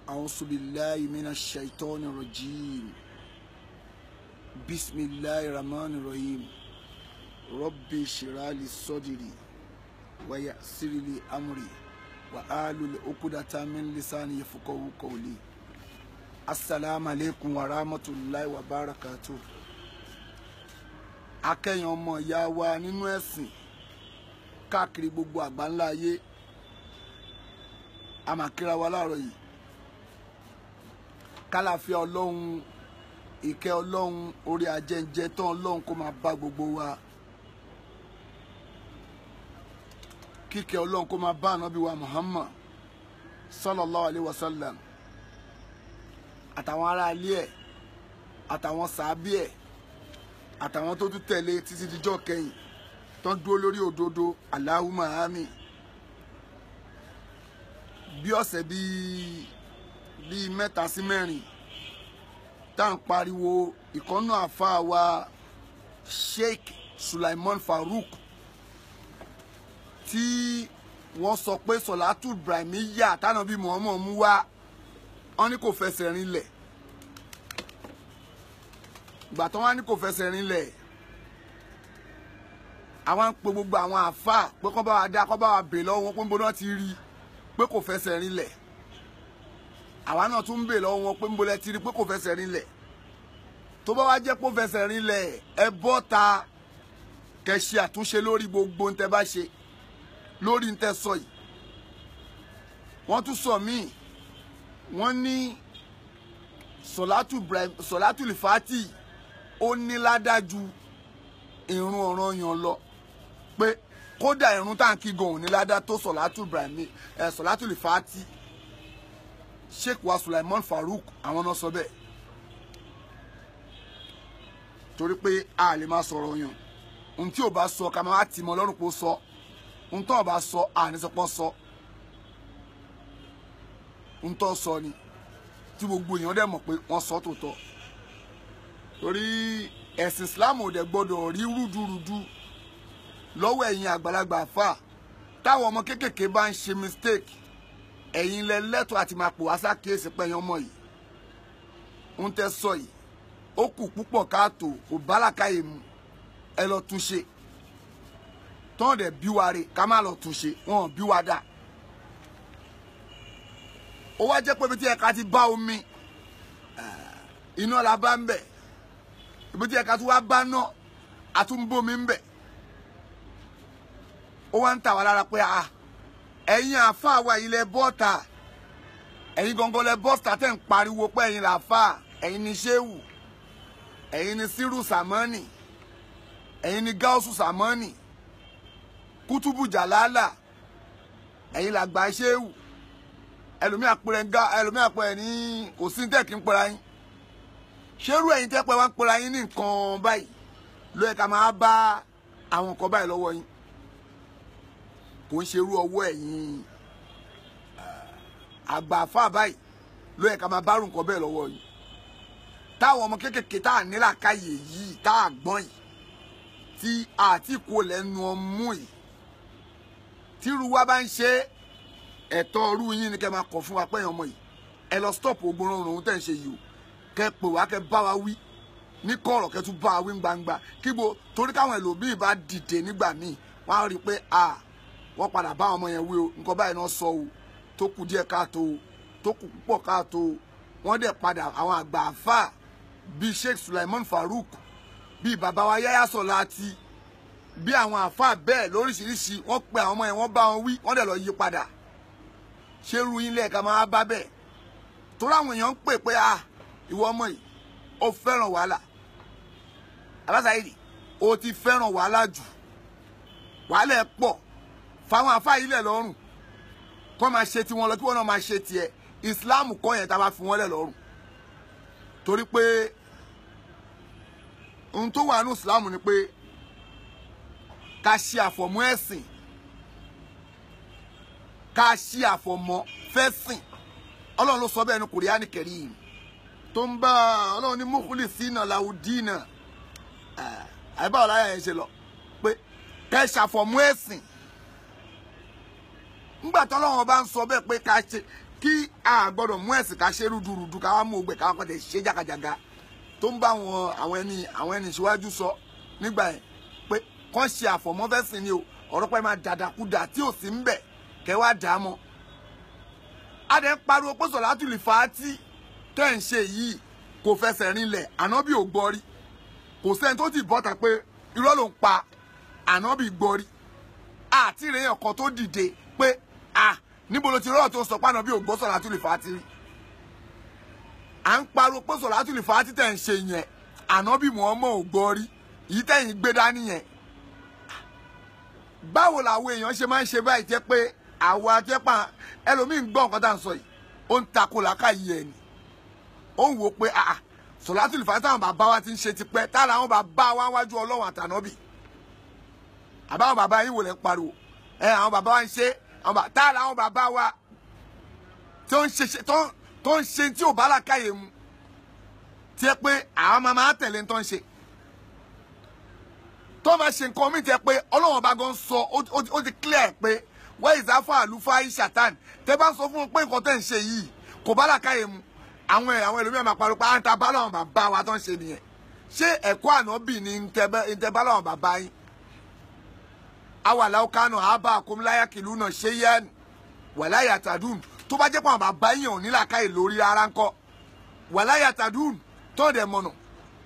أعوذ بالله من الشيطان الرجيم بسم الله الرحمن الرحيم ربي اشرح لي صدري ويسر لي أمري واحلل عقدة من لساني يفقهوا قولي. السلام عليكم ورحمة الله وبركاته. Akẹ́yìn ọmọ ìyá wa nínú ẹ̀sìn káàkiri gbogbo àgbáńlá ayé, a máa kíra wa láàárọ̀ yìí. Kálàfíà Ọlọ́run, ìkẹ́ Ọlọ́run, orí ajẹ́njẹ́ tán Ọlọ́run kó máa bá gbogbo wa. Kíkẹ́ Ọlọ́run kó máa bá ànábì wa Muhammad sallallahu alayhi wa sallam, àtàwọn ará ilé ẹ̀, àtàwọn sàábì ẹ̀, àtàwọn tó tún tẹ̀lé títí dijọ́ kẹyìn tó ń dúró lórí òdodo. Allahumma àmín. Bí ọ̀sẹ̀ bíi 3 sí 4 tá à ń pariwo ìkọ́nà àfáà wa Sheikh Sulaiman Farouk tí wọ́n sọ pé Sọ̀látù Ibrahimiyya tánàbí Muhammad mú wá, wọ́n ní kò fẹsẹ̀ rinlẹ̀. Ìgbà tó wá ní kò fẹsẹ̀ rinlẹ̀, àwọn ń pe gbogbo àwọn àfáà pé kọ́ bá wa dá, kọ́ bá wa bè lọ́wọ́ wọn pé níbo náà ti rí pé kò fẹsẹ̀ rinlẹ̀. Àwa náà tún ń bè lọ́wọ́ wọn pé níbo lẹ ti rí pé kò fẹsẹ̀ rinlẹ̀. Tó bá wá jẹ́ pé ó fẹsẹ̀ rinlẹ̀, ẹ bọ́ ta kẹ́ ṣe àtúnṣe lórí gbogbo ń tẹ́ bá ṣe lórí ń tẹ́ sọ yìí. Wọ́n tún sọ míì, wọ́n ní Sọ̀látù Fátì ó ní ládájú ìrun ọ̀ranyàn lọ, pé kódà ìrun táǹkì gan ò ní ládá tó Sọ̀látù Ibrahim Sọ̀látù Fátì. Sheikh wa Sulaiman Farouk àwọn náà sọ bẹ́ẹ̀, torí pé a lè máa sọ̀rọ̀ yàn. Ohun tí ò bá sọ ká máa tì mọ́ lọ́rùn kó sọ, ohun tó bá sọ à ní sọpọ́ sọ, ohun tó sọ ni tí gbogbo èèyàn dẹ̀ mọ̀ pé wọ́n sọ tòótọ́. Torí ẹ̀sìn Islam ò dẹ̀ gbọ́dọ̀ rí rúdurùdu lọ́wọ́ ẹ̀yin àgbàlagbà fà. Táwọn ọmọ kéékèèké bá ń ṣe mistake, ẹ̀yin lẹ lẹ́tọ̀ọ́ àti máa pò wá sákèésí pẹ̀yìn ọmọ yìí. Ń tẹ́ sọ yìí, ó kù púpọ̀ káàtó, kò bá làkàyè mu, ẹ lọ tún ṣe. Tán dẹ̀ bí wa re ká má lọ tún ṣe, wọn ò bí wa dà. Ó wá jẹ́ pé ibi tí ẹ̀ka ti bá omi, iná la bá ń bẹ̀. Ibi tí ẹ̀ka tí wá bá ná, àtúnbómi ń bẹ̀. Ó wá ń tà wá lára pé a ẹ̀yin àáfàá wa ilẹ̀ bọ́ta, ẹ̀yin gangan lẹ bọ́ta tẹ̀ ń pariwo pé ẹ̀yin làáfàá, ẹ̀yin ni ṣéwù, ẹ̀yin ni sírù sàmọ́nì, ẹ̀yin ni gáúsù sàmọ́nì, kútùbù jàlálà, ẹ̀yin làgbà ṣéwù. Ẹlòmíà pẹ̀rẹ̀ ń gá, ẹlòmíà pẹ̀rẹ̀ ní kò sí tẹ̀ kí ń pẹ̀rẹ̀ yín. Ṣerú ẹ̀yin tẹ́ pẹ́ wá ń pẹ̀rẹ̀ yín ní nǹkan báyìí ló yẹ ká máa bá àwọn nǹkan báyìí lọ́wọ́ yín. Kò ń ṣerú ọwọ́ ẹ̀yin àgbà àfáà báyìí ló yẹ ká máa bá nǹkan bẹ́ẹ̀ lọ́wọ́ yín. Táwọn ọmọ kéékèèké tá à nílàkàyè yìí, tá à gbọ́n yìí, tí àti kò lẹ́nu ọmú yìí, tírú wa bá ń ṣe ẹ̀tọ́ ọrú yín ni kẹ́ máa kọ̀ fún wa pẹ́yìn ọmọ yìí, ẹ lọ stop ogun rọrùn ohun tẹ́ ń ṣe yìí o. Kẹ́ pè wá, kẹ́ bá wa wí ní kọ̀rọ̀, kẹ́ tún bá wa wí gbangba kí bo, torí káwọn ẹlòmíì bá dìde nígbà míì, wọ́n á rí i pé a wọ́n padà bá ọmọ yẹn wí o, nǹkan báyìí náà sọ o, tó kù díẹ̀ káàtó o, tó kù púpọ̀ káàtó o. Wọ́n dẹ̀ padà àwọn àgbà àfáà bíi Sheikh Sulaiman Farouk, bíi bàbá wa Yáyá Sọ̀láàtì, bí àwọn àfáà bẹ́ẹ̀ lóríṣiríṣi, wọ́n pe àwọn ọmọ yẹn, wọ́n bá wọn wí, wọ́n dẹ̀ lọ yí padà. Ṣerú yín lẹ́ẹ̀ka máa bá bẹ́ẹ̀, torí àwọn èèyàn ń pè pé a ìwọ ọmọ yìí ó fẹ́ràn wàhálà. Abasaidi ó ti fẹ́ràn wàhálà jù, wàhálà ẹ̀ pọ̀ fáwọn àfáà yìí lẹ̀ lọ́rùn, kọ́ máa ṣe tiwọn lọ, kí wọ́n náà máa ṣe tiẹ̀. Islam kọ́ yẹn tá a bá fi wọ́n lẹ̀ lọ́rùn, torí pé ohun tó wà ní Islam ni pé ká ṣe àfọ̀mọ́ ẹ̀sìn, ká ṣe àfọ̀mọ́ fẹ́sìn. Ọlọ́run ló sọ bẹ́ẹ̀ ní Kùránì Kẹ́rímù tó ń bá Ọlọ́run ní mukhlisina lahud-dina. Àìbá ọ̀láyà yẹn ṣe lọ pé kẹ́ ṣàfọ̀mọ́ ẹ̀sìn. Ńgbà tọ́lọ́run bá ń sọ bẹ́ẹ̀ pé ká ṣe Kí a gbọ́dọ̀ mú ẹ̀sìn ká ṣe rúdurùdu ká wá mú ogbẹ̀ ká wá kọ́ tẹ̀ ṣe jàgàjàgà tó ń bá àwọn ẹni ìṣíwájú sọ nígbà yẹn pé kàn ṣe àfọ̀mọ́fẹ́sìn ni o, ọ̀rọ̀ pé máa dàdàkudà tí ò sí ń bẹ̀ kẹ́ wá dà á mọ́. A dẹ̀ ń pariwo pé sọ̀látùlì fàátì tẹ́ ń ṣe yìí kò fẹsẹ̀ rinlẹ̀, ànábì ò gbọ́ rí. Kò sẹ́ni tó ti bọ́ta pé irọ́ ló ń pa, ànábì gbọ́ rí. Àti ìrẹ̀yìn kan tó dìde pé à níbo ló ti rọ́ọ̀ tó sọ pé ànábì ò gbọ́ sọ̀látùlì fàátì rí. À ń pariwo pé sọ̀látùlì fàátì tẹ̀ ń ṣe yẹn ànábì Mùhámmádù ò gbọ́ rí, yìí tẹ̀yìn gbé dání yẹn. Báwo làwọn èèyàn ṣe máa ń ṣe báyìí jẹ́ pé àwọn akẹ́pà ẹlòmíì ń gbọ́ nǹkan tá à ń sọ yìí, ó ń takò làákàyè ẹ̀ ni, ó ń wò pé àà sọ̀látùlì fàátì táwọn bàbá wa ti ń ṣe tipẹ́, tára àwọn bàbá wa wájú Ọlọ́run àtànábì. Àbáwọn bàbá yín wò lẹ́ ń pariwo ẹ, àwọn bàbá wa ń ṣe, tára àwọn bàbá wa tó ń ṣe tí ò bá làákàyè mu, tí ẹ pé àwọn máa tẹ̀lé ń tó ń ṣe, tó máa ṣe nǹkan mi tẹ pé Ọlọ́run ọba gan sọ, ó ti clear pé wọ́n ìsáfà àlùfáà ìṣàtàn tẹ bá sọ fún wọn pé nǹkan tẹ̀ ń ṣe yìí kò bá làákàyè mu, àwọn ẹlòmíràn máa pariwo pé à ń ta bá làwọn bàbá wa tó ń ṣe nìyẹn. Ṣé ẹ̀kọ́ ànábì ni ń tẹ bá làwọn bàbá yín? Awàlá ọkànà àbá àkómúláyà kìlú náà ṣé yẹn wàláyà tàdún. Tó bá jẹ́ pé àwọn bàbá yín ò ní làákàyè lórí ara ńkọ́, wàláyà tàdún tó dẹ̀ mọ̀nà,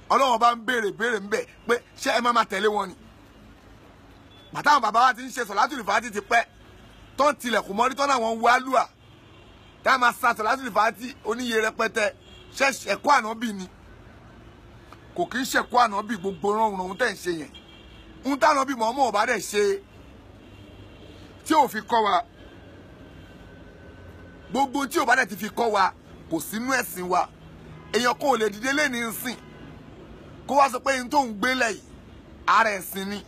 Ọlọ́run bá ń béèrè béèrè ń bẹ̀ pé ṣé ẹ má máa tẹ̀lé wọn ni. Bàtà àwọn bàbá wa ti ń ṣe sọ̀látùlì fàátì ti pẹ́, tó ń tilẹ̀kùn mọ́rí tó náà wọ́n ń wá lùà tá a máa sa sọ̀látùlì fàátì oníye rẹpẹtẹ. Ṣé ẹ̀kọ́ ànábì ni? Kò kí ń ṣẹ̀kọ́ ànábì gbogbo rọrùn ohun tẹ̀ ń ṣe yẹn. Ohun tánábì mọ̀ọ́mọ̀ ọ̀bá dẹ̀ ṣe tí ò fi kọ́ wa, gbogbo tí ò bá dẹ̀ ti fi kọ́ wa kò sínú ẹ̀sìn wa. Èèyàn kan ò lè dìde lẹ́ni sìn kó wá sọ pé ohun tó ń gbélé yìí ara ẹ̀sìn ni.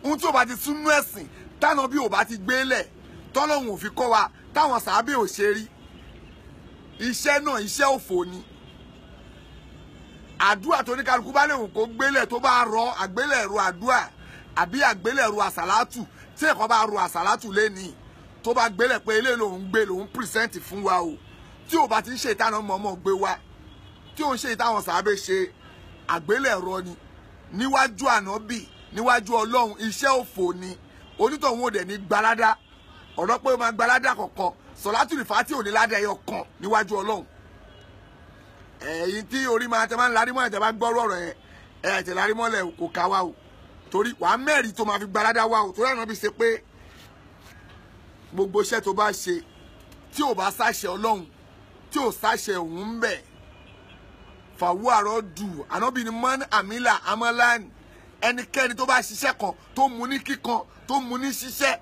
Ohun tí ò bá ti súnú ẹ̀sìn tánábì ò bá ti gbélé tọ́lọ́hun ò fi kọ́ wa, táwọn sàábẹ̀ ò ṣe rí, iṣẹ́ náà iṣẹ́ òfò ni. Àdúrà tó ní kálukú bá léwu kó gbélé tó bá rọ àgbélẹ̀rọ àdúrà àbí àgbélẹ̀rọ àsàlátù, tí ẹ̀kọ́ bá rọ àsàlátù lẹ́ni tó bá gbélé pé eléyìí lòun gbé lòun pìrìsẹ́ǹtì fún wa o, tí ò bá ti ń ṣe ìtànà mọ̀ọ́mọ̀ gbé wa, tí ò ń ṣe ìtàwọn sàábẹ̀ ṣe, àgbélẹ̀rọ ni níwájú ànábì níwájú Ọlọ́run, iṣẹ́ òfò ni. Onítọ̀hún ò dẹ̀ ní gbalada, ọ̀rọ̀ pé ó máa gbalada kọ̀ọ̀kan, sọ̀látùlì fàátì ò ní ládàá ẹyọ kan níwájú Ọlọ́run. Ẹ̀yin tí orí máa tẹ máa ń larí mọ́ ẹ̀tẹ̀ bá gbọ́rọ̀ ọ̀rọ̀ ẹ̀ ẹ̀tẹ̀ larí mọ́lẹ̀ kò ká wa o, torí wàá mẹ́rin tó máa fi gbalada wa o, torí ànábì ṣe pé gbogbo iṣẹ́ tó bá ṣe tí ò bá sáṣẹ Ọlọ́run, tí ò sáṣẹ òun ń bẹ̀, fàwọ́ àrọ́ dù. Ànábì ni mọ́n àmìlà amọ́láni, ẹnikẹ́ni tó bá ṣiṣẹ́ kan tó mú ní kíkan tó mú ní ṣiṣẹ́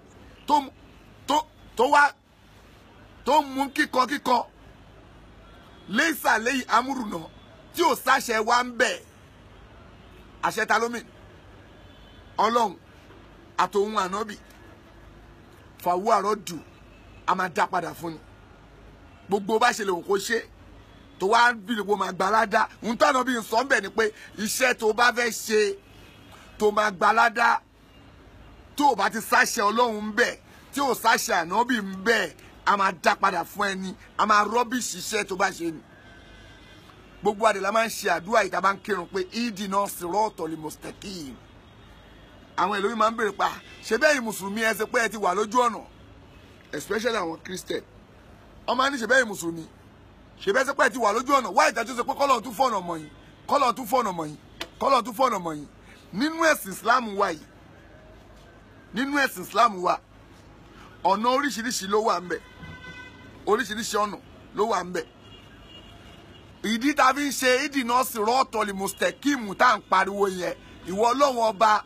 tó wá tó mú kíkan kíkan lẹ́sà lẹ́yìn amúrùnà tí ò sáṣẹ wá ń bẹ̀, àṣẹ ta lómi Ọlọ́run àtòun ànábì, fàwọ́ àrọ́ dù, a máa dá padà fún ni. Gbogbo bá ṣe lè wò kó ṣe tó wá bí lè kó máa gbalada, ń tọ́nà bí n sọ ń bẹ̀ ni pé iṣẹ́ tó bá fẹ́ ṣe tó máa gbalada, tó o bá ti sáṣẹ Ọlọ́run ń bẹ̀, tí o sáṣẹ ànábì ń bẹ̀, a máa dá padà fún ẹni, a máa rọ́bìṣì iṣẹ́ tó bá ṣe ni. Gbogbo àdè la máa ń ṣe àdúrà yìí tá a bá ń kírun pé ìdí náà sirọ́ọ̀tọ̀ lè mustaqim. Àwọn ẹlòmíì máa ń béèrè pa ṣé bẹ́ẹ̀ mùsùlùmí ẹ ṣe pé ẹ ti wà lójú ọ̀nà, especially àwọn Christian, wọ́n máa ń ní ṣe bẹ́ẹ̀ mùsùlùmí ṣe bẹ́ẹ̀ ṣe pé ẹ ti wà lójú ọ̀nà, wá ìdájọ́ ṣe pé kọ́lọ̀ tún fọ̀nà mọ̀ yín, kọ́lọ̀ tún fọ̀nà mọ̀ yín, kọ́lọ̀ tún fọ̀nà mọ̀ yín. Nínú ẹ̀sìn Islam wa yìí, nínú ẹ̀sìn Islam wa, ọ̀nà oríṣiríṣi ló wà ńbẹ̀, oríṣiríṣi ọ̀nà ló wà ńbẹ̀. Ìdí tá a fi ń ṣe ìdìnà sirọ́ọ̀tọ̀ lè mùsítẹ̀kìmù tá à ń pariwo yẹn, ìwọ Ọlọ́run ọba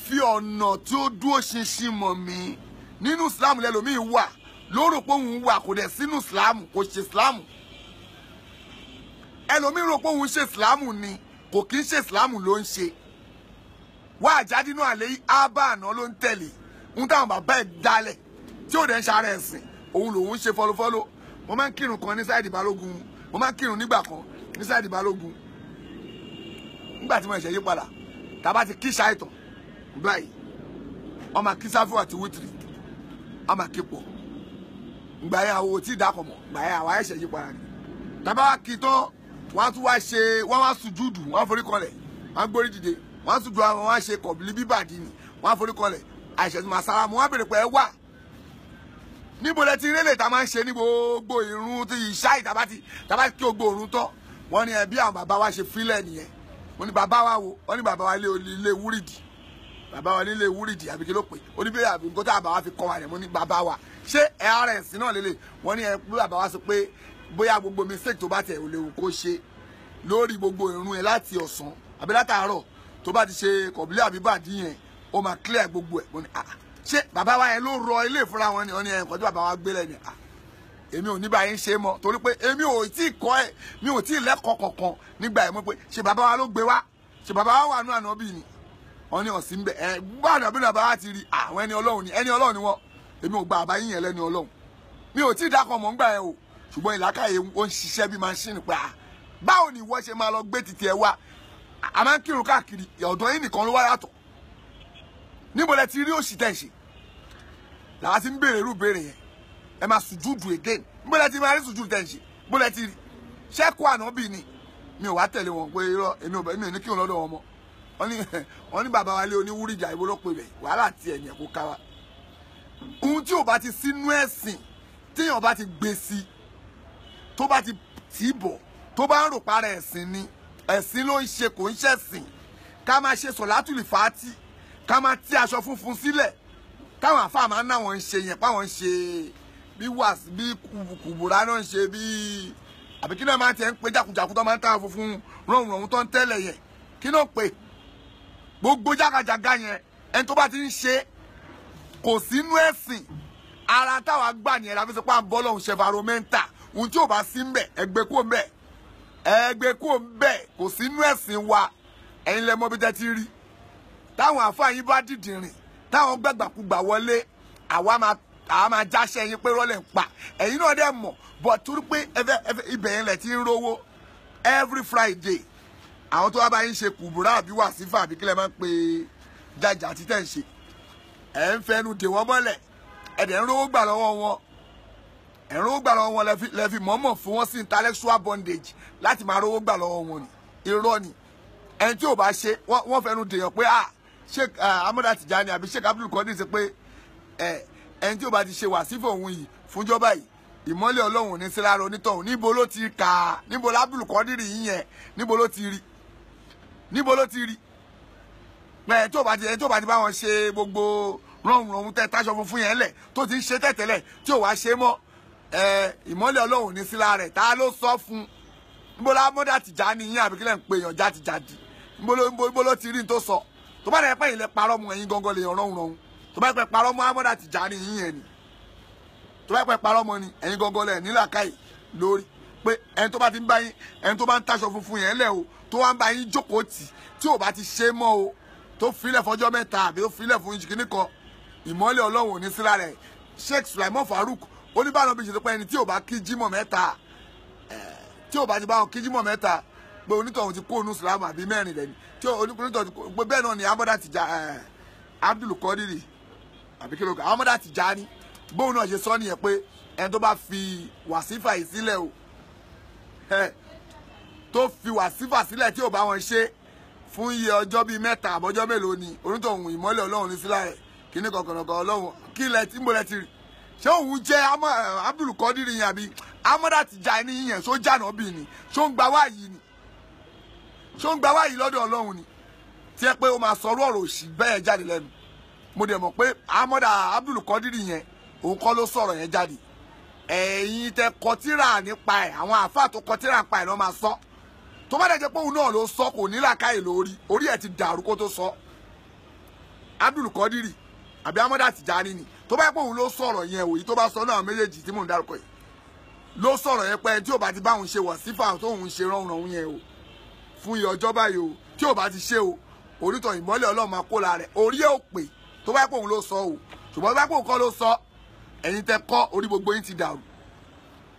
fi ọ̀nà tí ó dúró ṣinṣin mọ̀ mí. Nínú Islam lẹ́lòmíì wà lórò pé òun wà, kò dẹ̀ sínú Islam, kò ṣe Islam. Ẹlòmíì rò pé òun ṣe Islam ni, kò kí ń ṣe Islam ló ń ṣe. Wá àjádínú àlẹ́ ábà àná ló ń tẹ̀lé ń táwọn bàbá ẹ̀ dálẹ̀ tí ò dẹ̀ ń ṣara ẹ̀sìn, òun lòun ṣe fọlọ́fọlọ́. Mo máa ń kírun kan ní sáìdì Balógun, mo máa ń kírun nígbà kan ní sáìdì Balógun nígbà tí mo ṣẹ̀ yí padà, tàbá ti kí ṣàìtàn báyìí, wọ́n máa kí sáfù àti wítìrì, wọ́n máa kí pọ̀. Ìgbà yẹn àwọn ò tí ì dákọ̀ mọ̀, ìgbà yẹn àwọn ẹ̀ṣẹ̀ yí padà ni. Tàbá wa kì í tán, wọ́n á tún wá ṣe, wọ́n wá sùjúdù, wọ́n á forí kanlẹ̀, wọ́n á gbórí dìde, wọ́n á sùjúdù, wọ́n á ṣe kọ̀bìlì bíbàdí ni, wọ́n á forí kanlẹ̀, àìṣẹ̀ tó máa sára mu, wọ́n á béèrè pé ẹ wà. Níbo lẹ ti rélè tá a máa ń ṣe ní gbogbo ìrun tí ìṣá ìtàbá ti tàbá kí gbogbo ìrun tán? Wọ́n ní ẹbí àwọn bàbá wa ṣe fílẹ̀ nìyẹn. Wọ́n ní bàbá wa wo? Wọ́n ní bàbá wa ilé wúrìdì, bàbá wa nílé wúrìdì àbí kí ló pè? Ó ní bí àbí nǹkan tá àbá wa fi kọ́ wa rẹ̀. Mo ní bàbá wa ṣé ẹ ara ẹ̀sìn náà lélẹ̀? Wọ́n ní ẹ bí bàbá wa sọ pé bóyá gbogbo mistake tó bá tẹ̀ ò léwu kó ṣe lórí gbogbo ìrun yẹn láti ọ̀sán àbí látàárọ̀, tó bá ti ṣe kọ̀bílẹ̀ àbí bàdí yẹn, ó máa clear gbogbo ẹ̀. Mo ní ah, ṣé bàbá wa yẹn ló rọ ilé ìfúnra wọn ni? Wọ́n ní ẹ̀kọ́ tí bàbá wa gbélé ni. Ah, èmi ò ní bá yín ṣe mọ́, torí pé èmi ò tí ì kọ́ ẹ̀, mi ò tí ì lẹ́kọ̀ọ́ kankan nígbà yẹn mọ́ pé ṣé bàbá wa ló gbé wá, ṣé bàbá wa wà nú ànábì ni? Wọ́n ní ọ̀sìn bẹ̀ ẹ bá ànábì náà bá wa ti rí àwọn ẹni Ọlọ́run ni, ẹni Ọlọ́run ni wọ́n. Èmi ò gba àbá yín yẹn lẹ́ni Ọlọ́run, mi ò tí ì dákọ̀ mọ́ ńgbà yẹn o. Ṣùgbọ́n ìlàkàyè ó ń ṣiṣẹ́ bí máṣíìnì pé báwo ni ìwọ ṣe máa lọ gbé títì ẹ wá? A máa ń kírun káàkiri, ọ̀dọ̀ yín nìkan ló wá yàtọ̀. Níbo lẹ ti rí òṣì tẹ̀ ń ṣe? Làwa ti ń béèrè irú béèrè yẹn. Ẹ máa sùjúdù again, níbo lẹ ti máa rí sùjúdù tẹ̀ ń ṣe? Níbo lẹ ti rí ṣẹ́kù ànábì ni? Mi ò wá tẹ̀lé wọn pé irọ́, èmi ò ní kírun lọ́dọ̀ wọn mọ́. Wọ́n ní bàbá wa lé oníwúrìjà, ìbò ló pe bẹ̀ wàhálà ti ẹ̀yìn kó ká wa. Ohun tí ò bá ti sínú ẹ̀sìn, téèyàn bá ti gbé sí, tó bá ti tì í bọ̀, tó bá ń rò para ẹ̀sìn ni, ẹ̀sìn ló ń ṣe, kò ń ṣẹ̀sìn. Ká máa ṣe sọ̀látùlì fàátì, ká máa tí aṣọ funfun sílẹ̀ táwọn àfáà máa ń náwọn ń ṣe yẹn, páwọn ń ṣe bí wàs bí kùbùrà náà ń ṣe bí àbí kí náà máa tiẹ̀ ń pe jákujàku tó máa ń táwọn funfun rọrùn rọrùn tó ń tẹ́lẹ̀ yẹn, kí náà pè gbogbo jágajàga yẹn? Ẹni tó bá ti ń ṣe kò sínú ẹ̀sìn. Ara táwa gbà yẹn la fi sọ pé à ń bọ́ lọ́hùn ṣe environmental. Ohun tí ò bá sí ń bẹ̀, ẹgbẹ́ kúrò ń bẹ̀, ẹgbẹ́ kúrò ń bẹ̀, kò sínú ẹ̀sìn wa. Ẹ̀yin lẹ mọ̀ bí tẹ́ ti rí táwọn àfáà yín bá dìdìrìn, táwọn gbàgbàkúgbà wọlé, àwa máa jáṣẹ́ yín pé rọ́lẹ̀ ń pa. Ẹ̀yin náà dẹ̀ mọ̀ bọ̀, torí pé ibẹ̀ yẹn lẹ̀ ti ń rówó every Friday. Àwọn tó wá bá yín ṣe kùbùrà àbí wàsífà àbí kílẹ̀ máa ń pe jàjà títẹ̀ ń ṣe, ẹ̀ ń fẹnu dè wọ́n mọ́lẹ̀, ẹ̀ dẹ̀ ń rówó gbà lọ́wọ́ wọn, ẹ̀ ń rówó gbà lọ́wọ́ wọn, lẹ fi mọ̀ọ́mọ̀ fún wọn sí intellectual bondage láti máa rówó gbà lọ́wọ́ wọn ni. Irọ́ ni. Ẹni tí ò bá ṣe, wọ́n fẹnu dèèyàn pé ah, Sheikh Ahmada Tijani àbí Sheikh Abdul Qadir ṣe pé ẹni tí ò bá ti ṣe wàsífà òun yìí fúnjọba yìí, ìmọ́lẹ̀ Ọlọ́run ní sí lára onítọ̀hún. Níbo ló ti kà á? Níbo l'Abdul Qadir yìí yẹn? Níbo ló ti rí? Níbo ló ti rí? Ẹ tí ò bá ti, ẹni tí ò bá ti bá wọn ṣe gbogbo rọrùn rọrùn tẹ táṣọ funfun yẹn lẹ̀ tó ti ń ṣe tẹ̀tẹ̀lẹ̀ tí ò wá ṣe mọ́, ìmọ́lẹ̀ Ọlọ́run ní sí lára rẹ̀. Ta ló sọ fún? Níbo l'Ahmada Tijani yín àbí kílẹ̀ ń pe èèyàn játijàdi? Níbo ló ti rí tó sọ? Tó bá dẹ̀ pẹ́ ilẹ̀ parọ́ mu, ẹ̀yin gangan lè rọrùn rọrùn. Tó bá pẹ́ parọ́ mu Ahmada Tijani yín yẹn ni, tó bá pẹ́ parọ́ mu ni, ẹ̀yin gangan lẹ̀ nílàkàyè lórí pé ẹni tó bá ti ń bá yín, ẹni tó bá ń taṣọ funfun yẹn lẹ̀ o, tó wá ń bá yín jókòó tì, tí ò bá ti ṣe mọ́ o, tó filẹ̀ fọjọ́ mẹ́ta àbí tó filẹ̀ fún kíní kan, ìmọ́lẹ̀ Ọlọ́run ò ní sí lára ẹ̀. Sheikh Sulaiman Farouk oníbàárà bí ṣe tó pé ẹni tí ò bá kí jímọ̀ mẹ́ta, tí ò bá ti bá wọn kí jímọ̀ mẹ́ta, pé onítọ̀hún ti kó onú Islam àbí mẹ́rin rẹ̀ ni, tí onítọ̀hún ti kó pé bẹ́ẹ̀ náà ni Ahmada Tijani Abdul Qadir àbí kí ló kọ́ Ahmada Tijani bóun náà ṣe sọ nìyẹn pé ẹni tó bá fi wàsífà yìí sílẹ̀ o, tó fi wàsífà sílẹ̀ tí ò bá wọn ṣe fún iye ọjọ́ bíi mẹ́ta àbọ̀jọ́ mélòó ni, onítọ̀hún ìmọ́lẹ̀ Ọlọ́run ní sílẹ̀ rẹ̀ kíní kọ̀kọ̀rọ̀kọ̀ Ọlọ́run kí lẹ tí mo lẹ ti rí? Ṣé òun jẹ́ Abdul Qadir yẹn àbí Ahmada Tijani yẹn? Ṣó jànà bí ni? Ṣó ń gba wáyìí ni? Ṣó ń gba wáyìí lọ́dọ̀ Ọlọ́run ni? Tí ẹ pé ó máa sọ̀rọ̀ ọ̀rọ̀ òṣì bẹ́ẹ̀ jáde lẹ́nu. Mo dẹ̀ mọ̀ pé Ahmada Abdul Qadir yẹn òun kọ́ ló sọ̀rọ̀ yẹn jáde. Ẹ̀yin tẹ kọtíra nípa ẹ̀, àwọn àáfàá tó kọtíra nípa ẹ̀ ló máa sọ. Tó bá dẹ̀ jẹ́ pé òun náà ló sọ, kò ní làákàyè lórí, orí ẹ̀ ti dàrú kó tó sọ. Abdul Qadir àbí Ahmada Tijani ni, tó bá yẹ pé òun ló sọ̀rọ̀ yẹn, òyì tó bá sọ náà méjèèjì tí mò ń dárúkọ yìí ló sọ̀rọ̀ yẹn pé tí ò bá ti bá òun ṣe wọ̀sífà tó òun ṣe rọrùn òun yẹn o fún iye ọjọ́ báyìí o, tí ò bá ti ṣe o, onítọ̀ ìmọ́lẹ̀ Ọlọ́run máa kó la rẹ̀, orí ẹ̀ ò pè. Tó bá yẹ pé òun ló sọ o, ṣùgbọ́n tó bá yẹ pé òun kọ́ ló sọ, ẹ̀yin tẹ kọ́ orí gbogbo yín ti dàrú.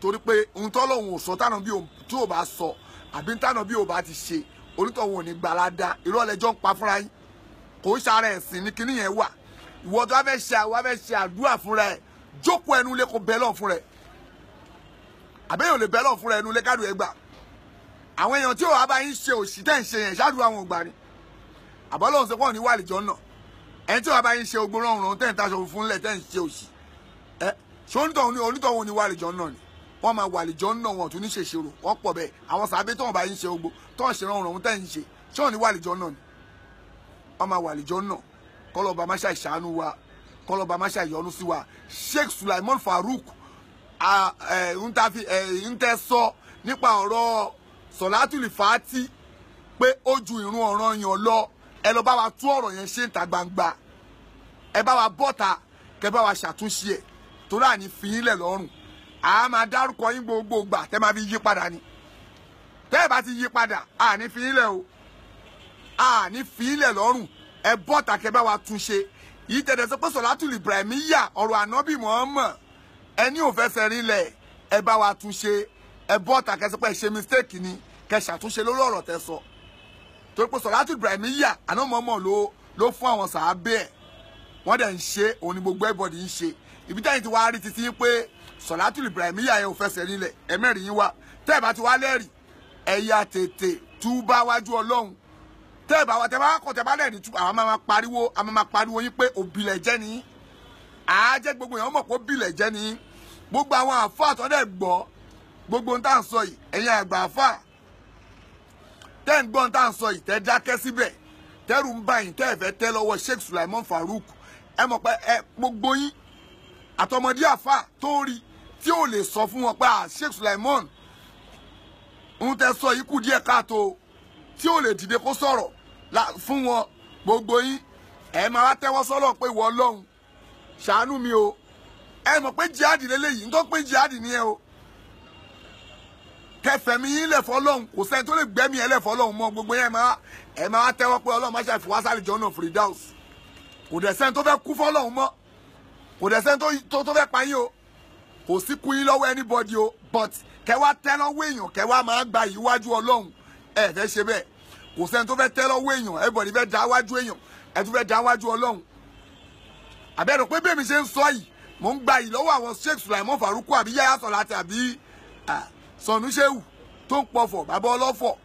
Torí pé ohun tọ́lọ́hun ò sọ tánà bí tí ò bá sọ àbí tánà bí ò bá ti ṣe, onítọ̀ òun ò ní gbalada. Irọ́ lẹjọ́ ń pa fúnra yín, kò ń ṣara ẹ̀sìn ní kinní yẹn wà. Ìwọ tó wá fẹ́ ṣe àdúrà fúnra ẹ̀, jókòó ẹnu lé kó bẹ́ẹ̀ lọ́n fúnra ẹ̀. Àbẹ́yẹ̀ ò lè bẹ́ lọ́hùn fúnra ẹnu lé kádùn ẹ gbà. Àwọn èèyàn tí ò wá bá yín ṣe òṣì tẹ́ ń ṣe yẹn ṣáàdùn àwọn ògbà ni. Àbọ́lọ́hùn sọ pé òní wà lìjọ́ náà. Ẹni tí ò wá bá yín ṣe ogbó rọrùn tẹ́ ń taṣọ funfun lẹ̀ tẹ́ ń ṣe òṣì. Ẹ ṣé onítọ̀hún ni wà lìjọ́ náà ni? Wọ́n máa wà lìjọ́ náà, wọn tún ní ṣèṣirò, wọ́n pọ̀ bẹ́ẹ̀. Àwọn sàbẹ́ tó wọn bá yín ṣe ogbó tó ń ṣe rọrùn tẹ́ ń ṣe, ṣé òní wà lìjọ́ náà ni? Wọ́n máa wà lìjọ́ náà. Kọ́lọ́ba má ṣàìṣàánú wa, kọ́lọ́ba má ṣàìyọ́nú sí wa. Sheikh Sulaiman Farouk ń tẹ́ sọ nípa ọ̀rọ̀ Sọ̀látùlì Fàátì pé ó ju ìrun ọ̀ranyàn lọ. Ẹ lọ bá wa tú ọ̀rọ̀ yẹn ṣe ń ta gbangba. Ẹ bá wa bọ́ta kẹ bá wa ṣàtúnṣe ẹ̀, torí àní fi yín lẹ̀ lọ́rùn. A máa dárúkọ yín gbogbo gbà tẹ́ máa fi yí padà ni. Tẹ́ ẹ bá ti yí padà, àní fi yín lẹ̀ o, àní fi yín lẹ̀ lọ́rùn. Ẹ bọ́ta kẹ bá wa túnṣe. Yìí tẹ̀lé sọ pé Sọ̀látùlì Ibrahimiyya ọ̀rọ̀ ànábì Muhammad ẹni ò fẹsẹ̀ rinlẹ̀, ẹ bá wa túnṣe. Ẹ bọ́ta kẹ sọ pé ẹ ṣe mistake ni, kẹ ṣàtúnṣe lórí ọ̀rọ̀ tẹ sọ. Torí pé Sọ̀látùlì Ibrahimiyya àná Muhammad ló fún àwọn sàábẹ́ ẹ̀, wọ́n dẹ̀ ń ṣe, òun ni gbogbo everybody ń ṣe. Ibi táyìn ti wá rí títí pé Sọ̀látùlì Ibrahimiyya yẹn ò fẹsẹ̀ rinlẹ̀, ẹ mẹ́rin yín wá. Tẹ́ ẹ bá ti wá lẹ́rìí, ẹ yá tètè túbá wájú Ọlọ́run. Tẹ́ ẹ bá wá, tẹ́ bá kọ̀, tẹ́ bá lẹ́rìí tú, àwọn máa pariwo, àwọn máa pariwo yín pé òbílẹ̀ jẹ́ ni. Àá jẹ́ gbogbo èèyàn mọ̀ pé òbílẹ̀ jẹ́ ni. Gbogbo àwọn àfáà tó dẹ̀ gbọ́ gbogbo ohun tá à ń sọ yìí, ẹ̀yin àgbà àfáà tẹ́ ń gbọ́ ohun tá à ń sọ yìí, tẹ́ dákẹ́ síbẹ̀, tẹ́rù ń bà yín, tẹ́ ẹ fẹ́ tẹ́ lọ́wọ́ Sheikh Sulaiman Farouk. Ẹ mọ̀ pé ẹ gbogbo yín àtọmọdé àfáà tó rí tí ò lè sọ fún wọn pé à Sheikh Sulaiman ń tẹ́ sọ yìí kù díẹ̀ káàtó, tí ò lè dìde kó sọ̀rọ̀ fún wọn. Gbogbo yín ẹ máa wá tẹ́wọ́ sọ́lọ̀ pé ìwọ Ọlọ́run ṣàánú mi o. Ẹ mọ̀ pé jihadi lélẹ́yìí, ń tó pé jihadi ni ẹ o. Kẹfẹ̀mí yín lẹ̀ fọlọ́hún, kò sẹ́ni tó lè gbẹ́mí ẹ lẹ̀ fọlọ́hún mọ́. Gbogbo yẹn ẹ máa tẹ́wọ́ pé Ọlọ́run má ṣe àfiwásálì jọ́nà Firdaus. Kò dẹ̀ sẹ́ni tó fẹ́ kú fọlọ́hún mọ́, kò dẹ̀ sẹ́ni tó fẹ́ pa yín o, kò sí kú yín lọ́wọ́ anybody o. But kẹ wá tẹ́ lọ́wọ́ èèyàn, kẹ wá máa gba ìwájú Ọlọ́run, ẹ fẹ́ ṣe bẹ́ẹ̀. Kò sẹ́ni tó fẹ́ tẹ́ lọ́wọ́ èèyàn, everybody fẹ́ dá wájú èèyàn, ẹ tún fẹ́ dá wájú Ọlọ́run. Àbẹ̀rẹ̀ pé bẹ́ẹ̀ mi ṣe ń sọ yìí, mò ń gba yìí lọ́wọ́ àwọn Sheikh Sulaiman Farouk àbí Yahya Sọ̀láàtì àbí Sọ̀nù Ṣéwù tó ń pọ̀fọ̀ bàbá ọlọ́fọ̀.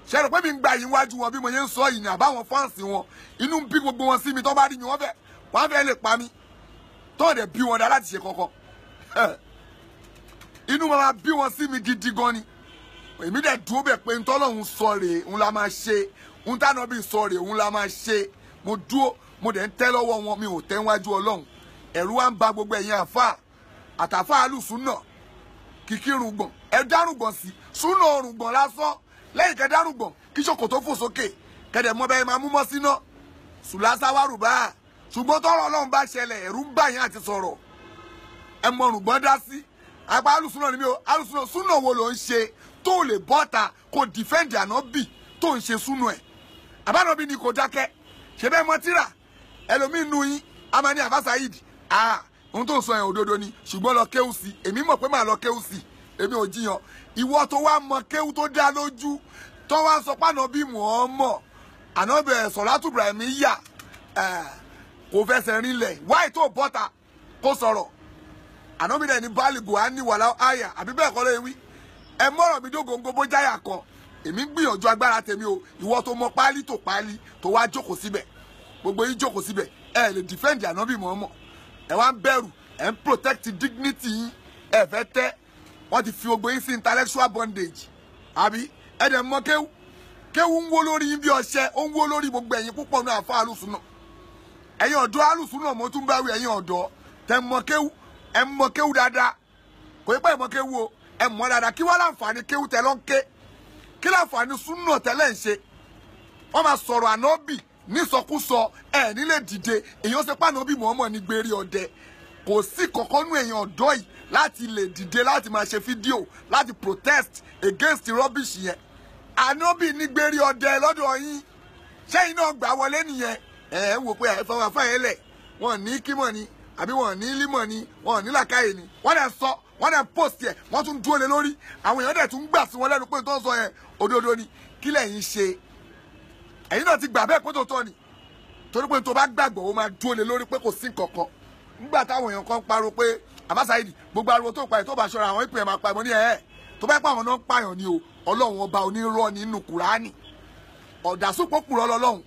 Ṣe rò pé mi ń gba yìí wájú wọn bí mo ṣe ń sọ yìí ni? Àbáwọn fáǹsì wọn inú ń bí gbogbo wọn sí mi, tó bá rí mi wọ́n fẹ́ lè pa mí, tó dẹ̀ bí wọn dá láti ṣe kankan. Inú máa bí wọn sí mi gidi gan ni. Èmi dẹ̀ dúró bẹ̀ pé ntọ́lọ́hún sọ rèé òun la máa ṣe, òun tánà bí sọ rèé òun la máa ṣe. Mo dúró, mo dẹ̀ ń tẹ́ lọ́wọ́ wọn, mi ò tẹ́ wájú Ọlọ́run. Ẹ̀rù wa ń ba gbogbo ẹ̀yin àfáà àtàfáà alùsùn náà kìkì rùngbọ̀n, ẹ dárùngbọ̀n sí súnà òrùngbọ̀n lásán. Lẹ́yìn kẹ dárùngbọ̀n kí ṣòkòtò fò sókè, kẹdẹ̀ mọ́ bẹ́ẹ̀ máa mú mọ́ síná sùlásá wárùbá. Ṣùgbọ́n tọ́rọ̀ Ọlọ́run bá ṣẹlẹ̀, ẹ̀rù ń bà yín àti sọ̀rọ̀. Ẹ mọ rùngbọ̀n dá sí àpá alùsùn náà ni mi ò. Alùsùn náà súnà wo ló ń ṣe tó lè bọ́ta kò dìfẹ́ǹdì ànábì tó ń ṣe súnà ẹ̀? Àbánàbí ni kò dákẹ́ ṣe bẹ́ẹ̀ mọ́ tíra. Ẹlòmíín nu yín a máa ní àfá Saheed, ohun tó ń sọ yẹn òdodo ni, ṣùgbọ́n lọ kéwù sí. Èmi mọ̀ pé màá lọ kéwù sí, èmi ò jiyàn. Ìwọ tó wá mọ kéwù tó dá lójú, tó wá sọ pé ànábì Muhammad ànábì Sọ̀látù Ibrahimiyya kò fẹsẹ̀ rinlẹ̀, wáyé tó bọ́ta kó sọ̀rọ̀? Ànábì dẹ̀ ní báàlì buhari wàlá àyà àbí bẹ́ẹ̀ kọ́ lóye wí. Ẹ mọ̀rọ̀ mi dógóńgó bó jáyà kan. Èmi ń gbìyànjú agbára tèmi o. Ìwọ tó mọ páálí tó páálí tó wá jókòó síbẹ̀, gbogbo yín jókòó síbẹ̀, ẹ lè defend ànábì Muhammad. Ẹ wá ń bẹ̀rù, ẹ ń protect dignity yín, ẹ fẹ́ tẹ́. Wọ́n ti fi gbogbo yín sí intellectual bondage, àbí? Ẹ dẹ̀ mọ kéwú, kéwú ń wó lórí yín bí ọṣẹ, ó ń wó lórí gbogbo ẹ̀yin púpọ̀ náà àfa alùsùn náà. Ẹ̀yin ọ̀dọ́ alùsùn náà mo tún bá wí, ẹ̀yin ọ̀dọ́ tẹ mọ kéwú, ẹ mọ kéwú dáadáa. Kò yẹ pé ẹ mọ kéwú o, ẹ mọ dáadáa. Kí wá láǹfààní kéwú tẹ lọ ń ké? Kí láǹfààní súnà tẹ́lẹ̀ ń ṣe? Wọ́n máa sọ̀rọ̀ ànábì nísọkúsọ, ẹ nílé dìde. Èèyàn ṣe pànábì Muhammad ní gbérí ọdẹ. Kò sí kankan nú èèyàn ọ̀dọ́ yìí láti lè dìde láti máa ṣe fídíò láti protest against rubbish yẹn. Ànábì ní gbérí ọdẹ lọ́dọ̀ yín, ṣẹ́yìn náà gbà wọlé nìyẹn? Ẹ ń wò pé ẹ fọwọ́ fún ẹ lẹ̀, wọ́n ní kímọ̀ ni àbí wọ́n ní límọ̀ ni, wọ́n ní làkàyè ni. Wọ́n dẹ̀ sọ, wọ́n dẹ̀ post yẹ, wọ́n tún dúró lé lórí. Àwọn èèyàn dẹ̀ tún gbà sí wọn lẹ́nu pé tó ń sọ yẹn òdodo ni. Kí lẹ̀yin ṣe? Ẹ̀yin náà ti gbà bẹ́ẹ̀ pé tòótọ́ ni, torí pé tó bá gbàgbọ́ ó máa dúró lé lórí pé kò sí nǹkankan. Nígbà táwọn èèyàn kan pariwo pé Àbá Saheed gbogbo ariwo tó pa ẹ̀ tó bá ṣọ́ra àwọn ìpè ẹ̀ máa pa ẹ̀ mọ́ ní ẹ̀ tó bá pẹ́ àwọn náà ń pààyàn ni o Ọlọ́run ọba onírọ́ nínú Kùránì ọ̀dàsúpọ̀ pùrọ̀ lọ́lọ́run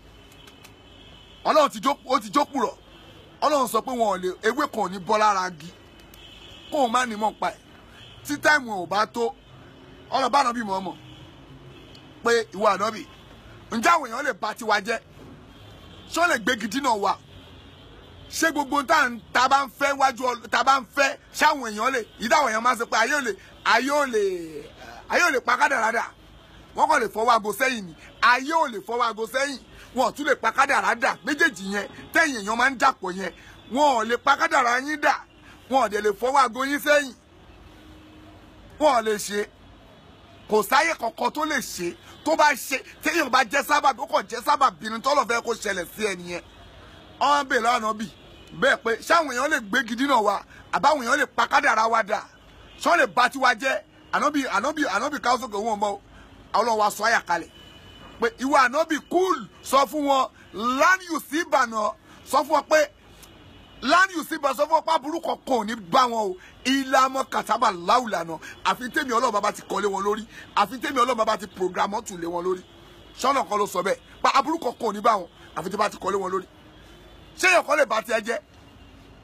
Ọlọ́run ti jókùrọ̀ Ọlọ́run sọ pé wọn ò lè ewé kan ò ní bọ́ lára igi kóun má ní mọ̀ pa ẹ̀ tí táìmù ò bá tó ọlọ́ba ànábì mọ̀ ọmọ pé ìwọ ànábì ǹjẹ́ àwọn èèyàn lè ba tiwa jẹ́ ṣé wọ́n lè gbégi dínà wa ṣé gbogbo tá a bá ń fẹ́ wájú tá a bá ń fẹ́ ṣáwọn èèyàn lè ìdáwọ̀ èèyàn máa ń sọ pé ayé ò lè pa kádàrádà wọ́n kàn lè fọwọ́ aago sẹ́yìn ni ayé ò lè fọwọ́ aago sẹ́yìn wọn ò tún lè pa kádàrá dà méjèèjì yẹn tẹ̀yìn èèyàn máa ń dàpọ̀ yẹn wọn ò lè pa kádàrá yín dà wọn ò dẹ̀ lè fọwọ́ aago yín sẹ́yìn wọn ò lè ṣe kò sáyé kankan tó lè ṣe tó bá ṣe téèyàn bá jẹ́ sábàbí ó kàn jẹ́ sábàbí ni tọ́lọ̀ fẹ́ kó ṣẹlẹ̀ sí ẹ nìyẹn ọ̀n bèèrè lọ́nà bì bẹ́ẹ̀ pé ṣáwọn èèyàn lè gbégi dínà wa àbáwọn èèyàn lè pa kádàrá wa dà ṣọ́ lè ba tiwa jẹ́ ànábì ànábì ànábì káwọ́ sókè wọn mọ́ Ọlọ́run wa sọ àyà kalẹ̀ pé ìwọ ànábì kúl sọ fún wọn lánìí sí ìbànà sọ fún wọn pé lánìí sí ìbànà sọ fún wọn pé aburú kankan ò ní bá wọn o ìlànà kàtàbà láwùlànà àfi tèmi Ọlọ́run bàbá ti kọ́lé wọn lórí àfi tèmi Ọlọ́run bàbá ti programọ́ tù lé wọn lórí sọ́nà kan ló sọ bẹ́ẹ̀ pa aburú kankan ò ní bá wọn àfi tí bá ti kọ́lé wọn lórí. Ṣé èèyàn kan lè bá tiẹ̀ jẹ́?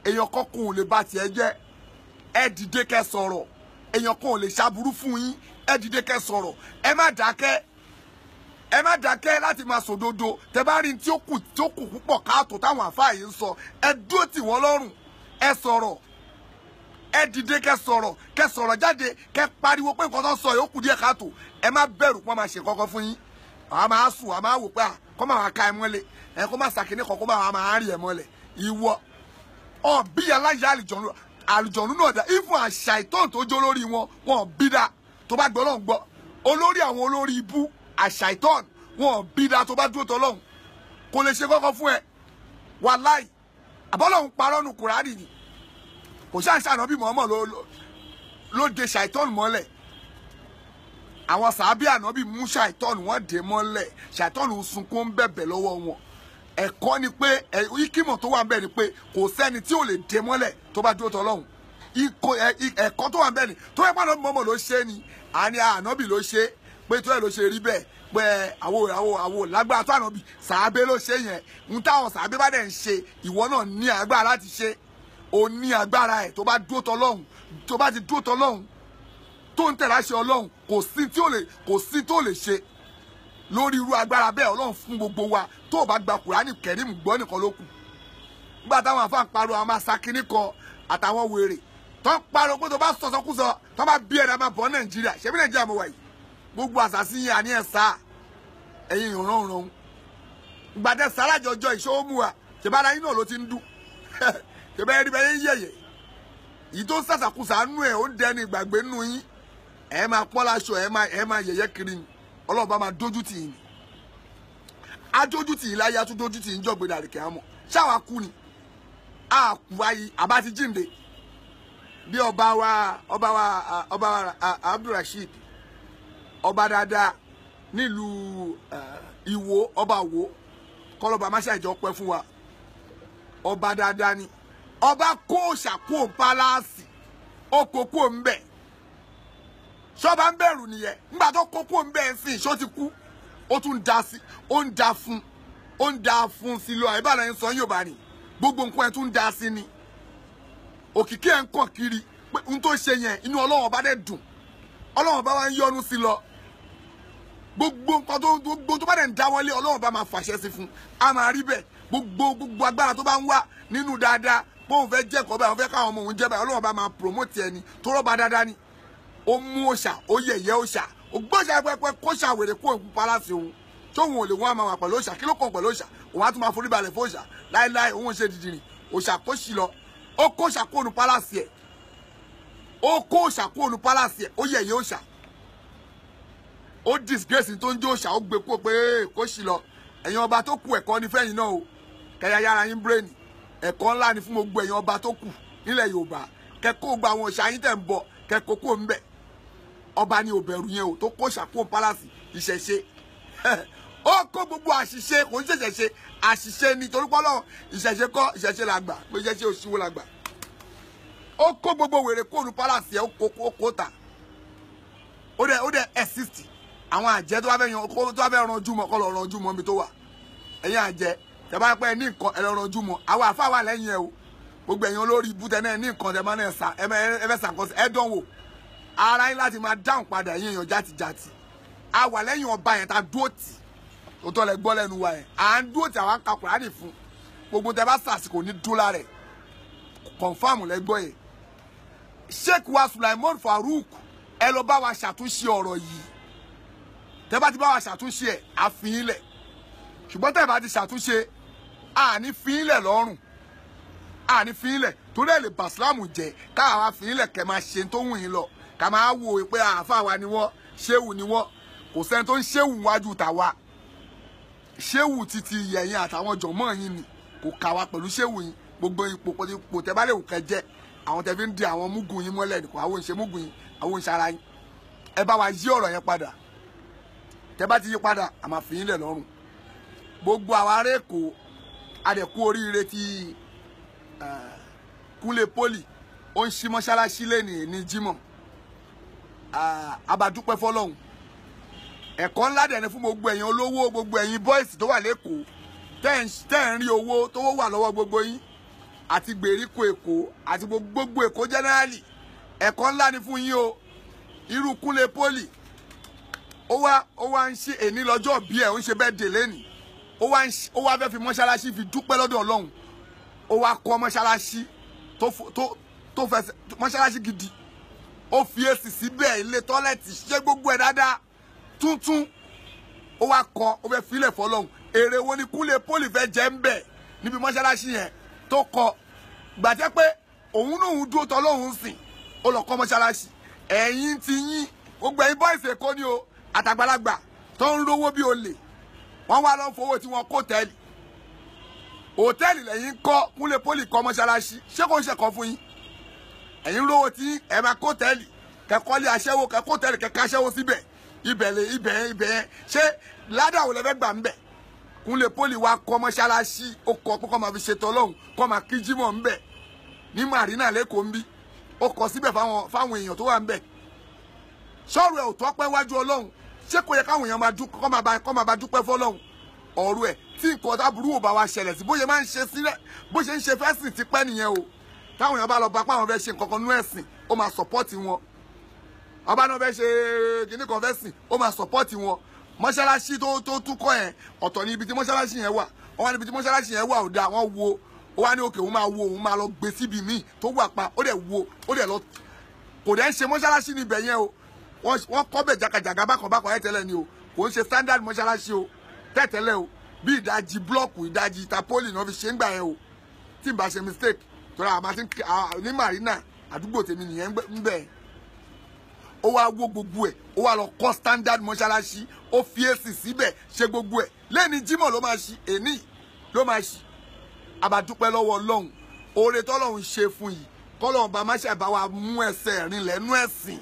Èèyàn kan kò lè bá tiẹ̀ jẹ́. Ẹ dìde kẹ́ sọ̀rọ̀. Èèyàn kan ò lè ṣàbúrú fún yín. Ẹ dìde kẹ́ sọ̀rọ̀. Ẹ má dákẹ́. Ẹ má dákẹ́ láti máa sòdodo. Tẹ bá rí tí ó kù púpọ̀ káàtó táwọn àfáà yìí ń sọ, ẹ dúró tì wọ́n lọ́rùn. Ẹ sọ̀rọ̀. Ẹ dìde kẹ́ sọ̀rọ̀. Kẹ́ sọ̀rọ̀ jáde. Kẹ́ pariwo pé nǹkan tó ń sọ yìí ó kù díẹ̀ káàtó. Ẹ má bẹ̀rù pọ́n máa ṣe kọ́kọ́ fún yín. Àwa máa sùn, àwa máa wò pé kọ́ máa ka ẹ mọ́lẹ̀. Ẹ kó má sàkíní kan kó máa máa rí ẹ mọ́lẹ̀. Ìwọ ọ̀ bí aláya àlùjọ̀nù àlùjọ̀nù náà dá ifun àṣà ìtọ́n tó jó lórí wọn wọn bí dá tó bá gbọ́ lọ́hùn gbọ́ olórí àwọn olórí ibú àṣà ìtọ́n wọn bí dá tó bá dúró tọ́ lọ́hùn kò lè ṣe kọ́kọ́ fún ẹ wàláì àbọ́lọ́hùn parọ́ nu Kùránì ni kò ṣàǹṣà náà bí mọ̀ọ́mọ̀ ló de ṣàìtọ́n mọ́lẹ̀. Àwọn sàábì ànábì mú ṣàìtọ́n wọ́n dé mọ́lẹ̀ ṣàìtọ́n ń sunkún ń bẹ̀bẹ̀ lọ́wọ́ wọn. Ẹ̀kọ́ ni pé ìkímọ̀ tó wà ń bẹ̀ ni pé kò sẹ́ni tí ò lè dé mọ́lẹ̀ tó bá dúró tọ́lọ́hún. Ẹ̀kọ́ tó wà ń bẹ̀ ni tó yẹ pé ànábì mọ́mọ́ ló ṣe ni àní ànábì ló ṣe pé tó yẹ ló ṣe rí bẹ́ẹ̀ pé àwo lágbára tó ànábì sàábé ló ṣe yẹn ń táwọn sàábé bá dẹ̀ ń ṣe ìwọ náà ní agbára láti ṣe o ní agbára ẹ̀ tó bá dúró tọ́lọ́hún tó bá ti dúró tọ́lọ́hún tó ń tẹ̀lé àṣẹ Ọlọ́run kò sí tó lè ṣe lórí irú agbára bẹ́ẹ̀ Ọlọ́run fún gbogbo wa tó o bá gba Kùránì Kẹ́rímù gbọ́ nìkan ló kù. Nígbà táwọn àfáà ń pariwo àwọn máa sa kínní kan àtàwọn wèrè tó ń pariwo pé tó bá sọ̀sọ́kúsọ tó bá bí ẹ̀dá máa bọ̀ Nàìjíríà ṣebí Nàìjíríà mo wà yìí gbogbo àṣàṣì yẹn àní ẹ̀ sá ẹ̀yin ìrànràn gbàdẹ sàlájọjọ ìṣòwò mu wa ṣèbára yín náà ló ti ń dún ṣèbá ẹni bẹ́ẹ̀ yín yẹ̀yẹ̀ yìí tó ń sàṣàkúsà nú ẹ̀ ó ń dẹni ìgbàgbé nú yín ẹ máa pọ́n láṣọ ẹ máa yẹ̀yẹ́ kiri ni Ọlọ́run bá máa dójú tì yín ni adójú tì yín láyé atún dójú tì yín jọ̀gbìn àrèké àmọ́ ṣáwa kú ni a kú ayé àbá ti jíǹde bí ọba wa Abdulrasheed ọba dáadáa nílùú Ìwó ọba Ìwó kọlọba má ṣàìjọ pẹ́ fún wa ọba dáadáa ni ọba kó ṣàkó pálásì ó kó kó ń bẹ̀ ṣọba ń bẹ̀rù nìyẹn nígbà tó kókó ń bẹ́ẹ̀ sí ṣó ti kú ó tún da sí ó ń da fún ó ń da fún sí lọ àìbára ń sọ yóò bá rìn gbogbo nǹkan ẹ̀ tún da sí ni òkìkí ẹ̀ ń kàn kiri pé n tó ṣe yẹn inú Ọlọ́run bá dẹ̀ dùn Ọlọ́run bá wá ń yọ́nú sí lọ gbogbo nǹkan tó gbogbo tó bá dẹ̀ ń dáwọ́lé Ọlọ́run bá máa fàṣẹ sí fún a máa rí bẹ́ẹ̀ gbogbo gbogbo agbára tó bá ń wá nínú dáadáa bóun fẹ́ jẹ́ ẹ̀kọ́ báyìí òun fẹ́ káwọn ọmọ òun jẹ́ báyìí Ọlọ́run bá máa promote ẹni tó rọ́ba dáadáa ni ó mú òòṣà ó yẹ̀yẹ́ òòṣà ó gbọ́sà pẹ́pẹ́ kóṣà wèrè kó òkú pálásì òun tóun ò lè wọ́n á máa wà pẹ̀lú òòṣà kí ló kàn pẹ̀lú òòṣà òun á tún máa forí balẹ̀ fún òòṣà láéláé òun ò ṣe dìdìrìn òòṣà kó sì lọ ó kóṣà kó ònú pálásì ẹ̀ ó kó òòṣà kó ònú pálásì ẹ̀ ó yẹ̀yẹ́ òòṣà ó disgrace tó ń jẹ́ òòṣà ó gbé kó pé kó sì lọ ẹ̀yin ọba tó kù ẹ̀kọ́ ní fẹ́yìn náà o kẹyà yára yín bírèèni ẹ̀kọ́ ńlá ni fún gbogbo ẹ̀yin ọba tó kù nílẹ̀ Yorùbá kẹ́kọ̀ọ́ gba àwọn òòṣà yín tẹ̀ ń bọ̀ kẹ́kọ̀ọ́ kó ń bẹ̀ ọba ni òbẹ̀rù yẹn o tó kó ṣàkóso pálásì ìṣẹ̀ṣe ó kó gbogbo àṣìṣe kò ń ṣẹ̀ṣẹ̀ṣe àṣìṣe ni torí pé Ọlọ́run ìṣẹ̀ṣe kọ́ ìṣẹ̀ṣe la gbà pé ìṣẹ̀ṣe òṣìwò la gbà ó Ó kó gbogbo wèrè kóònù palace ẹ̀, ó kó ta. Ó dẹ̀ exist. Àwọn àjẹ́ tó bá fẹ́ yan tó bá fẹ́ ranjú mọ́ kọ́ lọ ranjú mọ́ mi tó wà. Ẹ̀yin àjẹ́ tẹ́ bá pẹ́ ní nǹkan ẹ lọ ranjú mọ́. Àwọn àfáà wà lẹ́yìn ẹ o. Gbogbo ẹ̀yin olórí ibú tẹ náà ní nǹkan tẹ máa náà sà ẹ fẹ́ sàkóso ẹ dánwò. Ara yín láti máa dáhùn padà ẹ̀yin èèyàn játijàti. A wà lẹ́yìn ọba yẹn ta dúró tì. Òótọ́ lẹ gbọ́ lẹ́nu wa yẹn. À ń dúró tì àwọn ka Kùránì fún. Gbogbo tẹ bá sàsìkò ní dúlá rẹ̀. Kọ̀nfàmù lẹ gbọ́ yẹn. Sheikh wa Sulaiman Farouk ẹ lọ bá wa ṣàtúnṣe ọ̀rọ̀ yìí. Tẹ bá ti bá wa ṣàtúnṣe ẹ̀, á fi yín lẹ̀. Ṣùgbọ́n tẹ bá ti ṣàtúnṣe, à ní fi yín lẹ̀ lọ́rùn. À ní fi yín lẹ̀ torí ẹ̀ lè bà Ìsìlámù jẹ́ káwa fi yín lẹ̀ kẹ́ máa ṣe tó wù yín lọ. Ká máa wò pé àáfàá wa ni wọ́n, ṣéwù ni wọ́n. Kò sẹ́ni tó ń ṣéwù wájú tàwa. Ṣéwù titi yẹ̀yìn àtàwọn jọ̀mọ́ yín ni kò kà wá pẹ̀lú ṣéwù yín. Gbogbo ipò tẹ bá lè wù kẹ́ jẹ́. Àwọn tẹ fi ń di àwọn múgùn yín mọ́lẹ̀ nìkan, àwọn òǹṣe múgùn yín, àwọn òǹṣe ara yín. Ẹ bá wa yí ọ̀rọ̀ yẹn padà. Tẹ bá ti yí padà, a máa fi yín lẹ̀ lọ́rùn. Gbogbo àwa ará Èkó, a dẹ̀ kú oríire ti Kúnlé Poli. Ó ń ṣí mọ́ṣáláṣí lẹ́nìí ní Jímọ̀. A bá dúpẹ́ f'Ọlọ́run. Ẹ̀kọ́ ńlá dẹ̀ ni fún gbogbo ẹ̀yin olówó, gbogbo ẹ̀yin bọ́ìsì tó wà l'Ékòó. Tẹ́ ń rí owó tó wà lọ́wọ́ gbogbo yín. Àti gbèríko Èkó àti gbogbo Èkó generally. Ẹ̀kọ́ ńlá ni fún yín o. Irú Kúnlé Poli ó wá ń ṣe èní lọ́jọ́ bí ẹ̀, ó ń ṣe birthday lẹ́nìí. Ó wá fẹ́ fi mọ́ṣáláṣí fi dúpẹ́ lọ́dọ̀ Ọlọ́run. Ó wá kọ́ mọ́ṣáláṣí tó fẹsẹ̀ mọ́ṣáláṣí gidi. Ó fi èsì síbẹ̀, ilé tọ́lẹ̀tì ṣe gbogbo ẹ̀ dáadáa tuntun. Ó wá kọ́, ó fẹ́ filẹ̀ fọlọ́run. Èrè wo ni Kúnlé Poli fẹ́ jẹ́ ń bẹ̀ níbi mọ́ṣáláṣí yẹn tó kọ́? Gbàjẹ́ pé òun náà ń dúró tọ́lọ́hún sìn, ó lọ kọ́ mọ́ṣáláṣí. Ẹ̀yin ti yín, gbogbo ẹ̀yin bọ́ìsì Èkó ni o, àtàgbàlagbà tó ń rówó bí olè. Wọ́n wá lọ fowó tí wọ́n kó hòtẹ́ẹ̀lì. Hòtẹ́ẹ̀lì lẹ́yìn kọ́, Kúnlé Poli kọ́ mọ́ṣáláṣí. Ṣé kò ń ṣẹ̀kọ́ fún yín? Ẹ̀yin rówó tí ẹ máa kó hòtẹ́ẹ̀lì, kẹ́kọ́lé aṣẹ́wó, kẹ́kọ́ hòtẹ́ẹ̀lì, kẹ́kọ́ aṣẹ́wó síbẹ̀. Ibẹ̀ ibẹ̀ ṣé ládàá wo lẹ fẹ́ gbà ń bẹ̀? Kúnlé Poli wá kọ́ mọ́ṣáláṣí, ó kọ́ pé kó máa fi ṣètò Ọlọ́run, kó máa kí Jímọ̀ ń bẹ̀ ní Marina l'Ékòó ń bí. Ó kọ́ síbẹ̀ fáwọn èèyàn tó wà ń bẹ̀. Sọ̀rọ̀ ẹ̀ ò tọ́pẹ́ wájú Ọlọ́run. Ṣé kò yẹ káwọn èèyàn máa dúpẹ́, kó máa bá dúpẹ́ fọ́lọ́run? Ọ̀rọ̀ ẹ̀ tí nǹkan táburú ò bá wa ṣẹlẹ̀ sí, bó ṣe máa ń ṣe sílẹ̀, bó ṣe ń ṣe fẹ́sìn ti pẹ́ nìyẹn o. Táwọn èèyàn bá lọ bá páwọn fẹ́ ṣe nǹkan kan nú ẹ̀sìn, ó máa sọ̀pọ́ọ̀tì wọn. Ọba náà fẹ́ ṣe kíní kan fẹ́ sìn, ó máa sọ̀pọ́ọ̀tì wọn. Mọ́ṣáláṣí tó tún kọ́ yẹn, ọ̀tọ̀ ní ibi tí mọ́ṣáláṣí yẹn wà. Wọ́n wá níbi tí mọ́ṣáláṣí yẹn wà ò dáa, wọ́n wo, ó wá ní òkè òun máa wo, òun máa lọ gbé síbi míì tó wà pa, ó dẹ̀ wo, ó dẹ̀ lọ. Kò dẹ̀ ń ṣe mọ́ṣáláṣí níbẹ̀ yẹn o. Wọ́n kọ́ bẹ̀ jàgàjàgà bákan bákan ẹ̀ tẹ́lẹ̀ ni o. Kò ń ṣe standard mọ́ṣáláṣí o tẹ́tẹ́lẹ̀ o. Bí ìdajì blọ́ọ̀kù, ìdajì tapoli náà fi ṣe ń gbà yẹn o. Tí n bá ṣe mistake, torí àwọn àti ní Marina àdúgbò tèmi nìyẹn ń bẹ̀. Ó wá wó gbogbo ẹ̀, ó wá lọ kọ́ standard mọ́ṣáláṣí, ó fi èsì síbẹ̀, ṣe gbogbo ẹ̀. Lẹ́ni Jímọ̀ ló máa ṣí, èní ló máa ṣí. A bá dúpẹ́ lọ́wọ́ Ọlọ́run. Oore tọ́lọ́run ṣe fún yìí, kọ́lọ́run bá má ṣe bá wa mú ẹsẹ̀ rìn lẹ́nu ẹ̀sìn.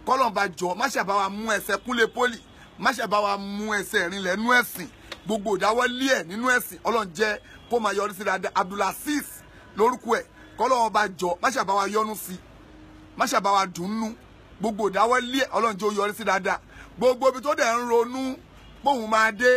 Kọ́lọ́run bá jọ má ṣe bá wa mú ẹsẹ̀ Kúnlé Poli, má ṣe bá wa mú ẹsẹ̀ rìn lẹ́nu ẹ̀sìn. Gbogbo ìdáwọ́lé ẹ̀ nínú ẹ̀sìn, Ọlọ́run jẹ́ kó máa yọrí sí dáadáa. Abdulaziz lórúkọ ẹ̀, kọ́lọ́run bá jọ má ṣe bá wa yọ́nú sí, má ṣe bá wa dùnnú. Gbogbo ìdáwọ́lé ẹ̀, Ọlọ́run jẹ́ ó yọrí sí dáadáa. Gbogbo ibi tó dẹ̀ ń ronú póun máa dé,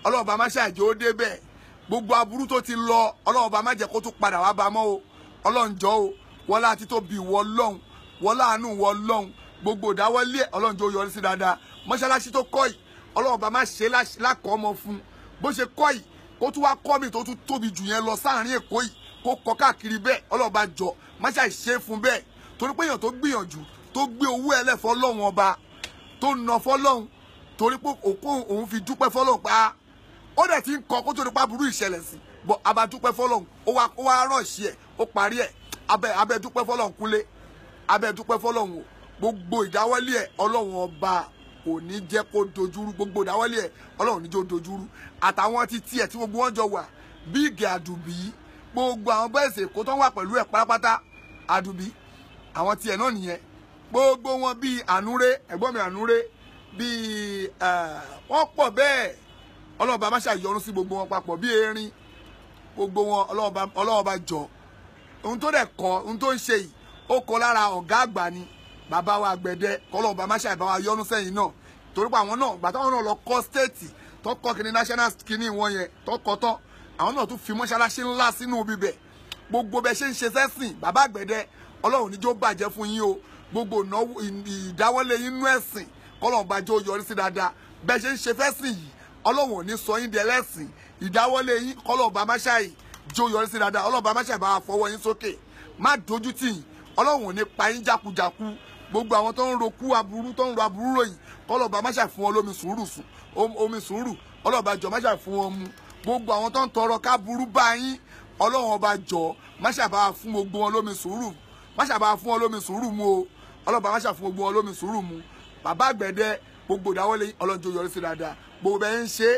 Ọlọ́run bá má ṣe àjẹ́ ó dé bẹ́ẹ̀. Gbogbo aburú tó ti lọ, Ọlọ́run bá má jẹ́ kó tún padà wá bá mọ́ o. Ọlọ́run jọ̀ọ́ o, wọlá àti tó bí wọ Ọlọ́run, wọlá àánú wọ Ọlọ́run. Gbogbo ìdáwọ́lé ẹ̀, Ọlọ́run jẹ́ ó yọrí sí dáadáa. Mọ́ṣáláṣí tó kọ́ yìí, Ọlọ́run bá má ṣe lákọ̀ọ́mọ fún. Bó ṣe kọ́ yìí, kó tún wá kọ́ mi tó tún tóbi jù yẹn lọ sáàrin Èkó yìí, kó kọ́ káàkiri bẹ́ẹ̀. Ọlọ́run bá jọ má ṣe àìṣe fún bẹ́ẹ̀. Torí pé èèyàn tó gbìyànjú, tó gbé owó ẹlẹ́ fọlọ́run ọba, tó nà fọlọ́run, torí pé òkú òun fi dúpẹ́ fọlọ́run pa. Ó dẹ̀ ti ń kọ́ kó tó nípa burú ìṣẹ̀lẹ̀ sí, bọ̀ abá dúpẹ́ fọlọ́run, ó wá ránṣẹ́ ẹ̀, ó parí ẹ̀. Abẹ́ dúpẹ́ fọlọ́run Kúnlé, abẹ́ dúpẹ́ fọlọ́run o. Gbogbo ìdáwọ́lé ẹ̀, Ọlọ́run ọba kò ní jẹ́ kó dojúrú. Gbogbo ìdáwọ́lé ẹ̀, Ọlọ́run ní jẹ́ ó dojúrú. Àtàwọn títí ẹ̀ tí gbogbo wọn jọ wà, bíìgì Àdùbí, gbogbo àwọn bẹ́ẹ̀sì Èkó tó ń wà pẹ̀lú ẹ̀ pátápátá, Àdùbí, àwọn tiẹ̀ náà nìyẹn. Gbogbo wọn bíi Ànúré, ẹ̀gbọ́n mi Ànúré, bíi wọ́n pọ̀ bẹ́ẹ̀. Ọlọ́run bá má ṣàyọrun sí gbogbo wọn papọ̀ bíi erin. Gbogbo wọn, Ọlọ́run bá jọ. Ohun tó dẹ̀ kọ́, ohun tó ń ṣe yìí, Ó kọ lára ọ̀gá àgbà ni bàbá wa Àgbẹ̀dẹ, kọ́lọ́run bá má ṣàì bá wa yọ́nú sẹ́yìn náà. Torí pé àwọn náà gbàtà àwọn náà lọ kọ́ stéètì tó kọ́ kínní national kínní wọn yẹn tó kọ́ tán, àwọn náà tún fi mọ́ṣáláṣí ńlá sínú bíbẹ̀. Gbogbo bẹ ṣe ń ṣe sẹ́sìn bàbá Àgbẹ̀dẹ, Ọlọ́run ní jó bàjẹ́ fún yín o. Gbogbo ìdáwọ́lé yín nú ẹ̀sìn, kọ́lọ́run bá jó yọrí sí dáadáa. Bẹ ṣe ń ṣe fẹ́sìn yìí, Ọlọ́run ò ní sọ yín di ẹlẹ́sìn. Ìdáwọ́lé yín, kọ́lọ́run bá má ṣàì jó yọrí sí dáadáa. Ọlọ́run bá má ṣàì bá fọwọ́ yín sókè, má dojú tì yín. Ọlọ́run ò ní pa yín jákujàku. Gbogbo àwọn tó ń ro kú aburú, tó ń ro aburú ròyìn, kọ́lọ́run bá má ṣàì fún wọn lómi sùúrù sùn, omi sùúrù, Ọlọ́run bá jọ má ṣàì fún wọn mu. Gbogbo àwọn tó ń tọrọ káburú bá yín, Ọlọ́run ọba jọ má ṣàì bá fún gbogbo wọn lómi sùúrù, má ṣàì bá fún wọn lómi sùúrù mu o. Ọlọ́run bá má ṣàì fún gbogbo wọn lómi sùúrù mu. Bàbá Àgbẹ̀dẹ, gbogbo ìdáwọ́lé Ọlọ́run jó yọrí sí dáadáa. Gbogbo bẹ́ẹ̀ ń ṣe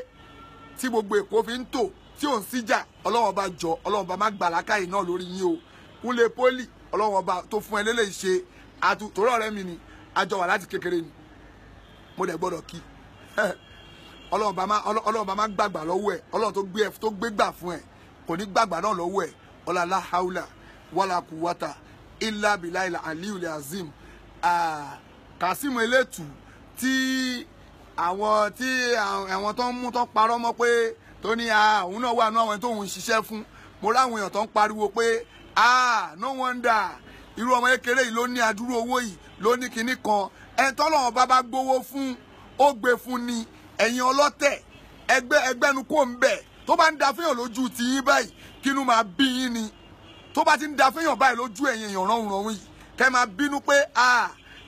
tí gbogbo Èkó fi ń tò tí ò ń síjà, Ọlọ́run ọba jọ, Ọlọ́run ọba má gbà lákàyè náà lórí yín o. Kúnlé Pólì, Ọlọ́run ọba tó fún ẹ lélẹ̀ ṣe àtúntòrò ọ̀rẹ́ mi ni, àjọ wà láti kékeré ni, mo dẹ̀ gbọ́dọ̀ kí. Ọlọ́run bá má gbàgbà lọ́wọ́ ẹ̀. Ọlọ́run tó gbé gbà fún ẹ kò ní gbàgbà náà lọ́wọ́ ẹ̀. Ọlá haula wàlá kùwàtà ilà bìlà ilà aliyu azim. Kazeem Elétù tí àwọn tó ń mú tó ń parọ́ mọ́ pé tó ní òun náà wà ní àwọn tó ń ṣiṣẹ́ fún. Mo ráwọn èèyàn tó ń pariwo pé no wonder irú ọmọ kékeré yìí ló ní adúrú owó yìí, ló ní kinní kan. Ẹni tọ́lọ́run bá bá gbowó fún, ó gbé fún ni. Ẹ̀yin ọlọ́tẹ̀ ẹgbẹ́nu kò ń bẹ̀. Tó bá ń da fẹ́yàn lójú ti yín báyìí, kínú máa bí yín ni. Tó bá ti ń da fẹ́yàn báyìí lójú ẹ̀yin èèyàn ránhùn ránhùn yìí, kẹ́ máa bínú pé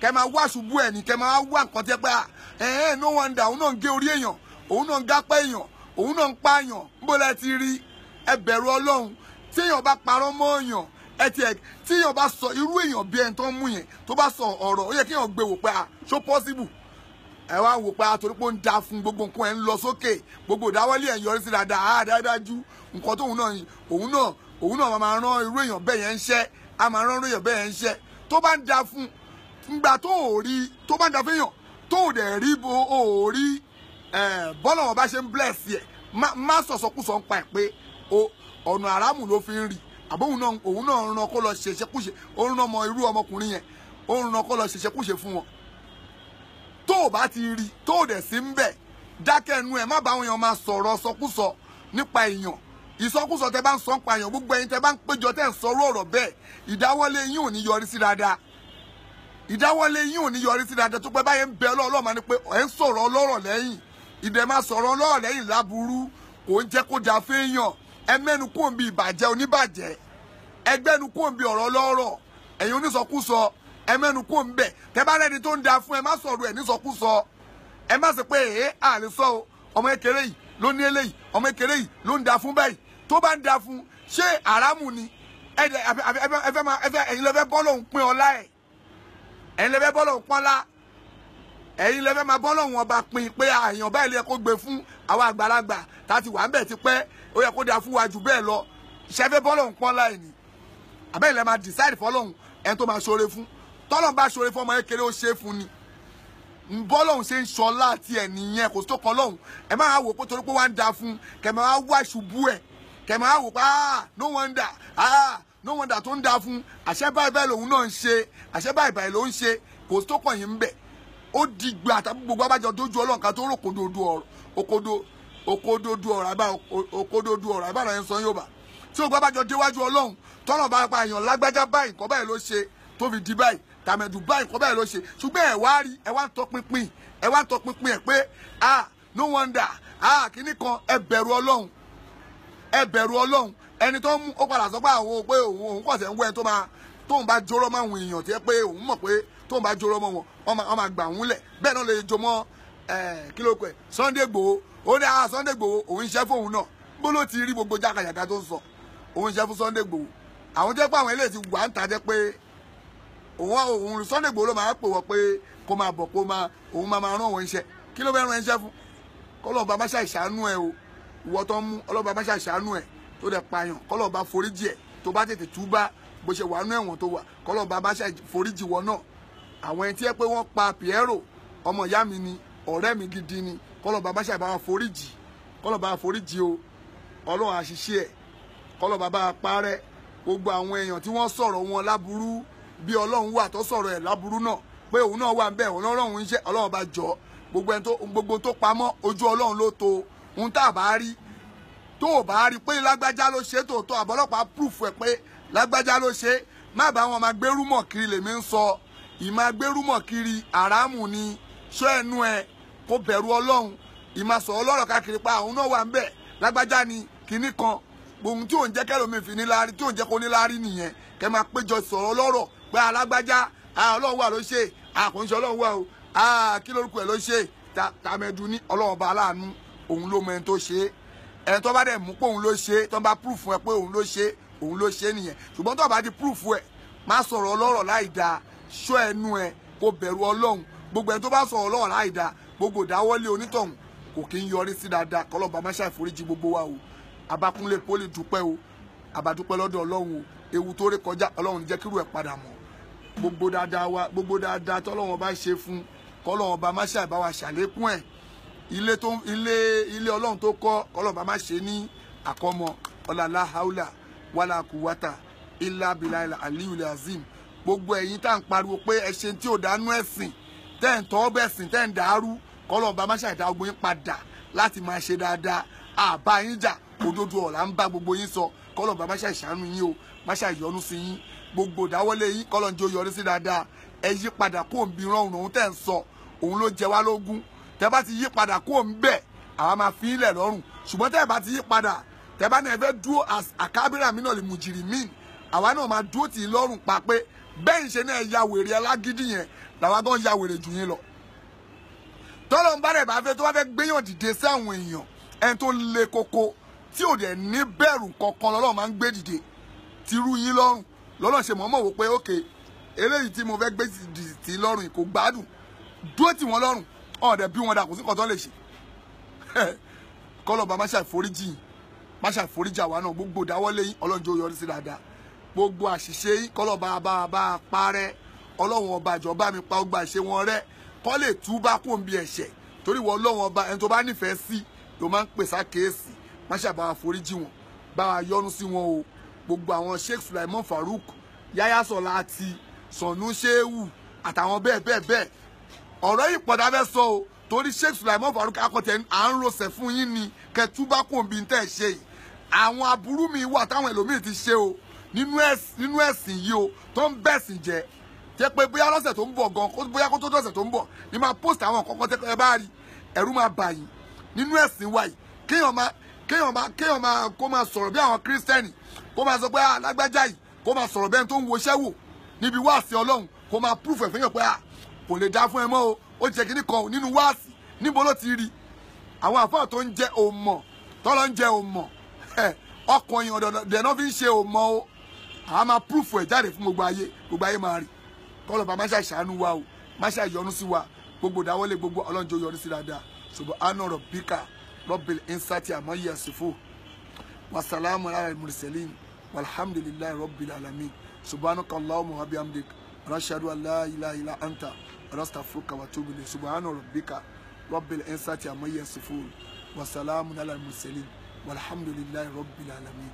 kẹ́ máa wá ṣubú ẹ̀ ní, kẹ́ máa wá nǹkan tẹ́ pé no wonder òun náà ń gé orí èèyàn, òun náà ń gápẹ́ èèyàn, òun náà ń pààyàn. Níbo lẹ ti rí? Ẹ bẹ̀rù Ọlọ́run. Tí èèyàn bá parọ́ mọ́ èèyàn, tí èèyàn bá sọ irú èèyàn bí ẹni tó ń mú yẹn, tó bá sọ ọ̀rọ̀, ó yẹ kí èèyàn gbé wò pé ṣó possible. Ẹ wá wò pé torí pé ó ń da fún gbogbo nǹkan ẹ̀ ń lọ sókè, gbogbo ìdáwọ́lé ẹ̀ ń yọrí sí dáadáa. Dáadájú nǹkan tó òun náà máa rán irú èèyàn bẹ́ẹ̀ yẹn ń ṣẹ́, á máa rán irú èèyàn bẹ́ẹ̀ yẹn ń ṣẹ́. Tó bá ń da fún ngbà tó ò rí, tó bá ń da fún èèyàn tó ò dẹ̀ rí bó ò rí bọ́lá wọn bá ṣe ń bless yẹ, má sọ̀sọ̀kúsọ̀ ń pa ẹ̀ pé ọ̀nà àràmù ló fi ń rí. Àbó òun náà ń ran kó lọ ṣèṣekúṣe, ó ń ran ọmọ irú ọmọkùnrin yẹn, ó ń ran kó lọ ṣèṣekúṣe fún wọn. Tó o bá ti rí, tó o dẹ̀ sí ń bẹ̀, dákẹ́ ẹnu ẹ̀, má bá àwọn èèyàn máa sọ̀rọ̀ sọkúsọ nípa èèyàn. Ìsọkúsọ tẹ bá ń sọ nípa èèyàn, gbogbo ẹ̀yin tẹ bá ń péjọ tẹ ń sọ̀rọ̀ ọ̀rọ̀ bẹ́ẹ̀, ìdáwọ́lé yín ò ní yọrí sí dáadáa. Ìdáwọ́lé yín ò ní yọrí sí dáadáa. Tó pẹ́ báyẹn ń bẹ Ọlọ́run máa ní pé ẹ̀ ń sọ̀rọ̀ ọlọ́rọ̀ lẹ́yìn. Ìdẹ̀ máa sọ̀rọ̀ ọlọ́rọ̀ lẹ́yìn láburú kò ń jẹ́ kó da fẹ́yàn. Ẹ mẹ́nu kúrò níbi ìbàjẹ́ oníbàjẹ́, ẹgbẹ́nu kúrò níbi ọ̀rọ̀ ọlọ́rọ̀. Ẹ̀yin onísọkúsọ, ẹ mẹ́nu kúrò níbẹ̀. Tẹ bá rẹ́ni tó ń da fún ẹ, má sọ̀rọ̀ ẹ̀ nísọkúsọ. Ẹ má sọ pé èé àlè sọ o, ọmọ kékeré yìí ló ní eléyìí, ọmọ kékeré yìí ló ń da fún báyìí. Tó bá ń da fún, ṣé àràmù ni? Ẹ̀yin lẹ fẹ́ bọ́ lòun pín ọlá ẹ̀, ẹ̀yin lẹ fẹ́ bọ́ lòun pọ́nlá, ẹ̀yin lẹ fẹ́ máa bọ́ lòun ọba pín pé àyàn báyìí lè kó gbé fún àwọn àgbàlagbà tá a ti wà ń bẹ̀ ti pẹ́, ó yẹ kó da fún wa jù bẹ́ẹ̀ lọ. Ṣé fẹ́ bọ́ lòun pọ́nlá ẹ̀ ni? Àbẹ́ ilẹ̀ máa decide fọlọ́hun ẹni tó máa ṣoore fún. Tọ́lọ́hun bá ṣoore fún ọmọ kékeré, ó ṣe é fún ni. Bọ́lọ́hun ṣe ń ṣọlá àti ẹ̀ nìyẹn, kò sí tó kan lọ́hun. Ẹ máa wò pé torí pé wá ń da fún, kẹ máa wá ṣubú ẹ̀, kẹ máa wò pé no wonder, no wonder tó ń da fún, àṣẹ báyìí báyìí lòun náà ń ṣe, àṣẹ báyìí báyìí ló ń ṣe, kò sí tó kàn yín ń bẹ̀. Ó dìgbà tàbí gbogbo abájọ dójú Ọlọ́run ká tó rò òkododo ọ̀rọ̀, òkododo ọ̀rọ̀ àbá yẹn sọ Yorùbá. Tí gbogbo abájọ déwájú Ọlọ́run, tọ́nà bá pa èèyàn lágbájá báyìí nǹkan báyìí ló ṣe tó fi di báyìí, tàmẹ̀dù báyìí nǹkan báyìí ló ṣe. Ṣùgbọ́n ẹ wá rí, ẹ wá ń tọpinpin, ẹ wá ń tọpinpin ẹ pé no wonder, kíní kan. Ẹ bẹ̀rù Ọlọ́run, ẹ bẹ̀rù Ọlọ́run. Ẹni tó ń mú ó padà sọ pé àwọn pé òun kọ̀ọ̀sẹ̀ ń wẹ́ tó máa tóun bá jóró mọ́ àwọn èèyàn tí ẹ pé òun mọ̀ pé tóun bá jóró mọ́ wọn, wọ́n máa gbà òun lẹ̀. Bẹ́ẹ̀ náà lè jọ mọ́ kí ló pẹ́ Sunday Igboho. Ó ní Sunday Igboho òun ń ṣe fóun náà. Bó ló ti rí gbogbo jákàjàká tó ń sọ, òun ń ṣe fún Sunday Igboho. Àwọn jẹ́ pé àwọn eléyìí ti wà ń ta jẹ́ pé òun Sunday Igboho ló máa pè wọ́n pé kó máa bọ̀, kó máa òun máa rán òun iṣẹ́. Kí ló fẹ́ rán iṣẹ́ fún? Kọ́lọ́ọ̀bá má ṣàìṣàánú ẹ o. Ìwọ tó ń mú, ọlọ́ọ̀bá má ṣàìṣàánú ẹ tó dẹ̀ pààyàn, kọ́lọ́ọ̀bá foríjì ẹ tó bá tètè túbá bó ṣe wà nú ẹ̀wọ̀n tó wà, kọ́lọ́ọ̀bá má ṣàforíjì wọ náà. Àwọn ẹni tí ẹ pé wọ́n pa Piero, ọmọ ìyá mi ni, ọ̀rẹ́ mi gidi ni, kọ́lọ́ọ̀bá má ṣàìbá foríjì, kọ́lọ́ọ̀bá foríjì o. Ọlọ́run àṣìṣe ẹ̀, kọ́lọ́ọ̀bá bá parẹ́. Gbogbo àwọn èèyàn tí wọ́n sọ̀rọ̀ wọn láburú, Bí Ọlọ́run wà tó sọ̀rọ̀ ẹ̀ láburú náà pé òun náà wà ń bẹ̀, Ọlọ́run ń ṣe. Ọlọ́run bá jọ gbogbo ẹni tó gbogbo tó pamọ́ ojú Ọlọ́run ló tó. Ohun tá a bá rí, tó o bá rí pé lágbájá ló ṣe tòótọ́, àbọ̀lọ́pàá proof ẹ̀ pé lágbájá ló ṣe, má bá wọn máa gbérúmọ̀ kiri. Lèmi ń sọ, ìmáa gbérúmọ̀ kiri àràmù ni. Ṣọ́ ẹnu ẹ, kó bẹ̀rù Ọlọ́run. Ìmáa sọ̀rọ̀ ọlọ́rọ̀ káàkiri pa àwọn náà wà ń bẹ̀, lágbájá ni kinní kan. Ohun tí ò ń jẹ́ kẹ́lòmíì fi níláárí, tí ò ń jẹ́ kó níláárí nìyẹn. Kẹ́ máa péjọ sọ̀rọ̀ ọlọ́rọ̀ pé alágbájá, Ọlọ́run wà ló ṣe, àkànṣe Ọlọ́run wà o, kí lórúkọ ẹ̀ ló ṣe, tàmẹ̀dù ní. Ọlọ́run bá aláàánú, òun ló mọ ẹni tó ṣe é. Ẹni tó bá dẹ̀ mú pé òun ló ṣe é, tó bá proof ẹ pé òun ló ṣe é, òun ló ṣe é nìyẹn. Ṣùgbọ́n tó bá ti proof ẹ, má sọ̀rọ̀ ọlọ́rọ̀ láì dáa. Ṣọ́ ẹnu ẹ, kó bẹ̀rù Ọlọ́run. Gbogbo ẹni tó bá sọ̀rọ̀ ọlọ́rọ̀ láì dáa, gbogbo ìdáwọ́lé onítọ̀hún kò kí ń yọrí sí dáadáa. Kọlọ́ba má ṣàìforíjì gbogbo wa o. Abákúnlé Poli dúpẹ́ o, àbádúpẹ́ lọ́dọ̀ Ọlọ́run o. Ewu tó ré kọjá, Ọlọ́run jẹ́ kírú ẹ̀ padà mọ́. Gbogbo dáadáa wa, gbogbo dáadáa tọ́lọ́run bá ṣe fún, kọ́lọ́run bá má ṣàìbá wa ṣàlékún ẹ̀. Ilé tó ilé ilé Ọlọ́run tó kọ́, kọ́lọ́run bá má ṣe ní àkọ́mọ. Ọ̀làlá haúlà wàlà kùwàtà ilà bìlà aliyu azim. Gbogbo ẹ̀yin tá à ń pariwo pé ẹ ṣe tí ò dánú ẹ̀sìn, tẹ́ ń tọ́ bẹ̀sìn, tẹ́ ń dàrú, kọ́lọ́run bá má ṣàìdá gbogbo yín padà láti máa ṣe dáadáa. Àbá yín jà, òdodo ọ̀la ń bá gbogbo yín sọ. Kọ́lọ́run bá má ṣàìṣàánú yín o, má ṣàìyọ́nú sí yín. Gbogbo ìdáwọ́lé yín, kọ́lọ́run jẹ́ ó yọrí sí dáadáa. Ẹ yí padà kó ń bi rọrùn òun tẹ́ ń sọ, òun ló jẹ wá lógún. Tẹ́ bá ti yí padà kó ń bẹ̀, àwa máa fi ilẹ̀ lọ́rùn. Ṣùgbọ́n tẹ́ bá ti yí padà, tẹ́ bá náà fẹ́ dúró àkábírà mi náà lè mùjìrì míì, àwa náà máa dúró tì í lọ́rùn pa pé bẹ́ẹ̀ ń ṣe náà ya wèrè alágídí yẹn, làwa gan ya wèrè jù yín lọ. Tọ́lọ́run bá rẹ̀ bá fẹ́ tó bá fẹ́ gbéyàn dìde sí àwọn èèyàn, ẹni tó le koko tí ò dẹ̀ ní bẹ̀rù kankan lọ́lọ́run máa ń gbé dìde tírú yín lọ́rùn. Lọ́lọ́run ṣe mọ̀ọ́mọ̀ wò pé ókè, eléyìí tí mo fẹ́ gbé tì í lọ́rùn kò gbádùn, dúró tì wọ́n lọ́rùn, ọ̀dẹ̀ bí wọn dà, kò sí nǹkan tó lè ṣe. Kọ́lọ́ba má ṣàìforíjì, má ṣàìforíjì àwa náà. Gbogbo ìdáwọ́lé yín, Ọlọ́run jẹ́ ó yọrí sí dáadáa. Gbogbo àṣìṣe yín, kọ́lọ́ba bá parẹ́. Ọlọ́run ọba ìjọba mi pa ọgbà ìṣe wọn rẹ́, kọ́ lè túbá kó ń bi ẹ̀ṣẹ̀. Torí wọ Ọlọ́run ọba, ẹni tó bá nífẹ̀ẹ́ sí ló máa ń pè sákèésì. Má ṣàbá wa foríjì wọn, bá wa yọ́nú sí wọn o. Gbogbo àwọn Sheikh Sulaiman Farouk, Yaya Sọlá àti Sọ̀nù Shehu àtàwọn bẹ́ẹ̀ bẹ́ẹ̀ bẹ́ẹ̀. Ọ̀rọ̀ yìí pọ̀ dábẹ́ sọ o, torí Sheikh Sulaiman Farouk akọ̀tẹ̀ à ń rọsẹ̀ fún yín ni kẹtúbá kò ń bi tẹ́ ẹ ṣe yìí. Àwọn aburú mi wà táwọn ẹlòmíì ti ṣe o nínú ẹ̀sìn yìí o, tó ń bẹ̀sìn jẹ́. Jẹ́ pé bóyá lọ́sẹ̀ tó ń bọ̀ gan, bóyá kó tó dọ̀sẹ̀ tó ń bọ̀ ni máa post àwọn kọ̀ọ̀kan tẹ́ ẹ bá rí, ẹ̀rù máa bà yín. Nínú ẹ̀sìn wa yìí, kéèyàn máa kó máa sọ̀rọ̀ bí àwọn kírísítẹ́nì, kó máa sọ pé alágbájá yìí, kó máa sọ̀rọ̀ bẹ́ẹ̀ tó ń woṣẹ́ wò níbi wáàsí Ọlọ́run, kó máa proof ẹ̀ fẹ́yàn pé kò lè dá fún ẹ mọ́ o, ó jẹ́ kíní kan nínú wáàsí. Níbo ló ti rí? Àwọn àfáà tó ń jẹ́ òmọ̀, tọ́lọ́ ń jẹ́ òmọ̀, ọkàn èèyàn dẹ̀ náà fi ń ṣe òmọ̀ o. Àwa máa proof ẹ̀ jáde fún gbogbo ayé, gbogbo ayé máa rí. Kọ́lọ́ba má ṣàìṣàánú wa o, má ṣàìyọ́nú sí wa. Gbogbo ìdáwọ́lé gbogbo, Ọlọ́run jẹ́ ó yọrí sí dáadáa. Subhana rabbika rabbil izzati amma yasifun, wasalamu ala al-mursalin, walhamdulillahi rabbil alamin. Subhanaka allahumma wa bihamdik, nashhadu an la ilaha illa anta, nastaghfiruka wa atubu ilayk. Subhana rabbika rabbil izzati amma yasifun, wasalamu ala al-mursalin, walhamdulillahi rabbil alamin.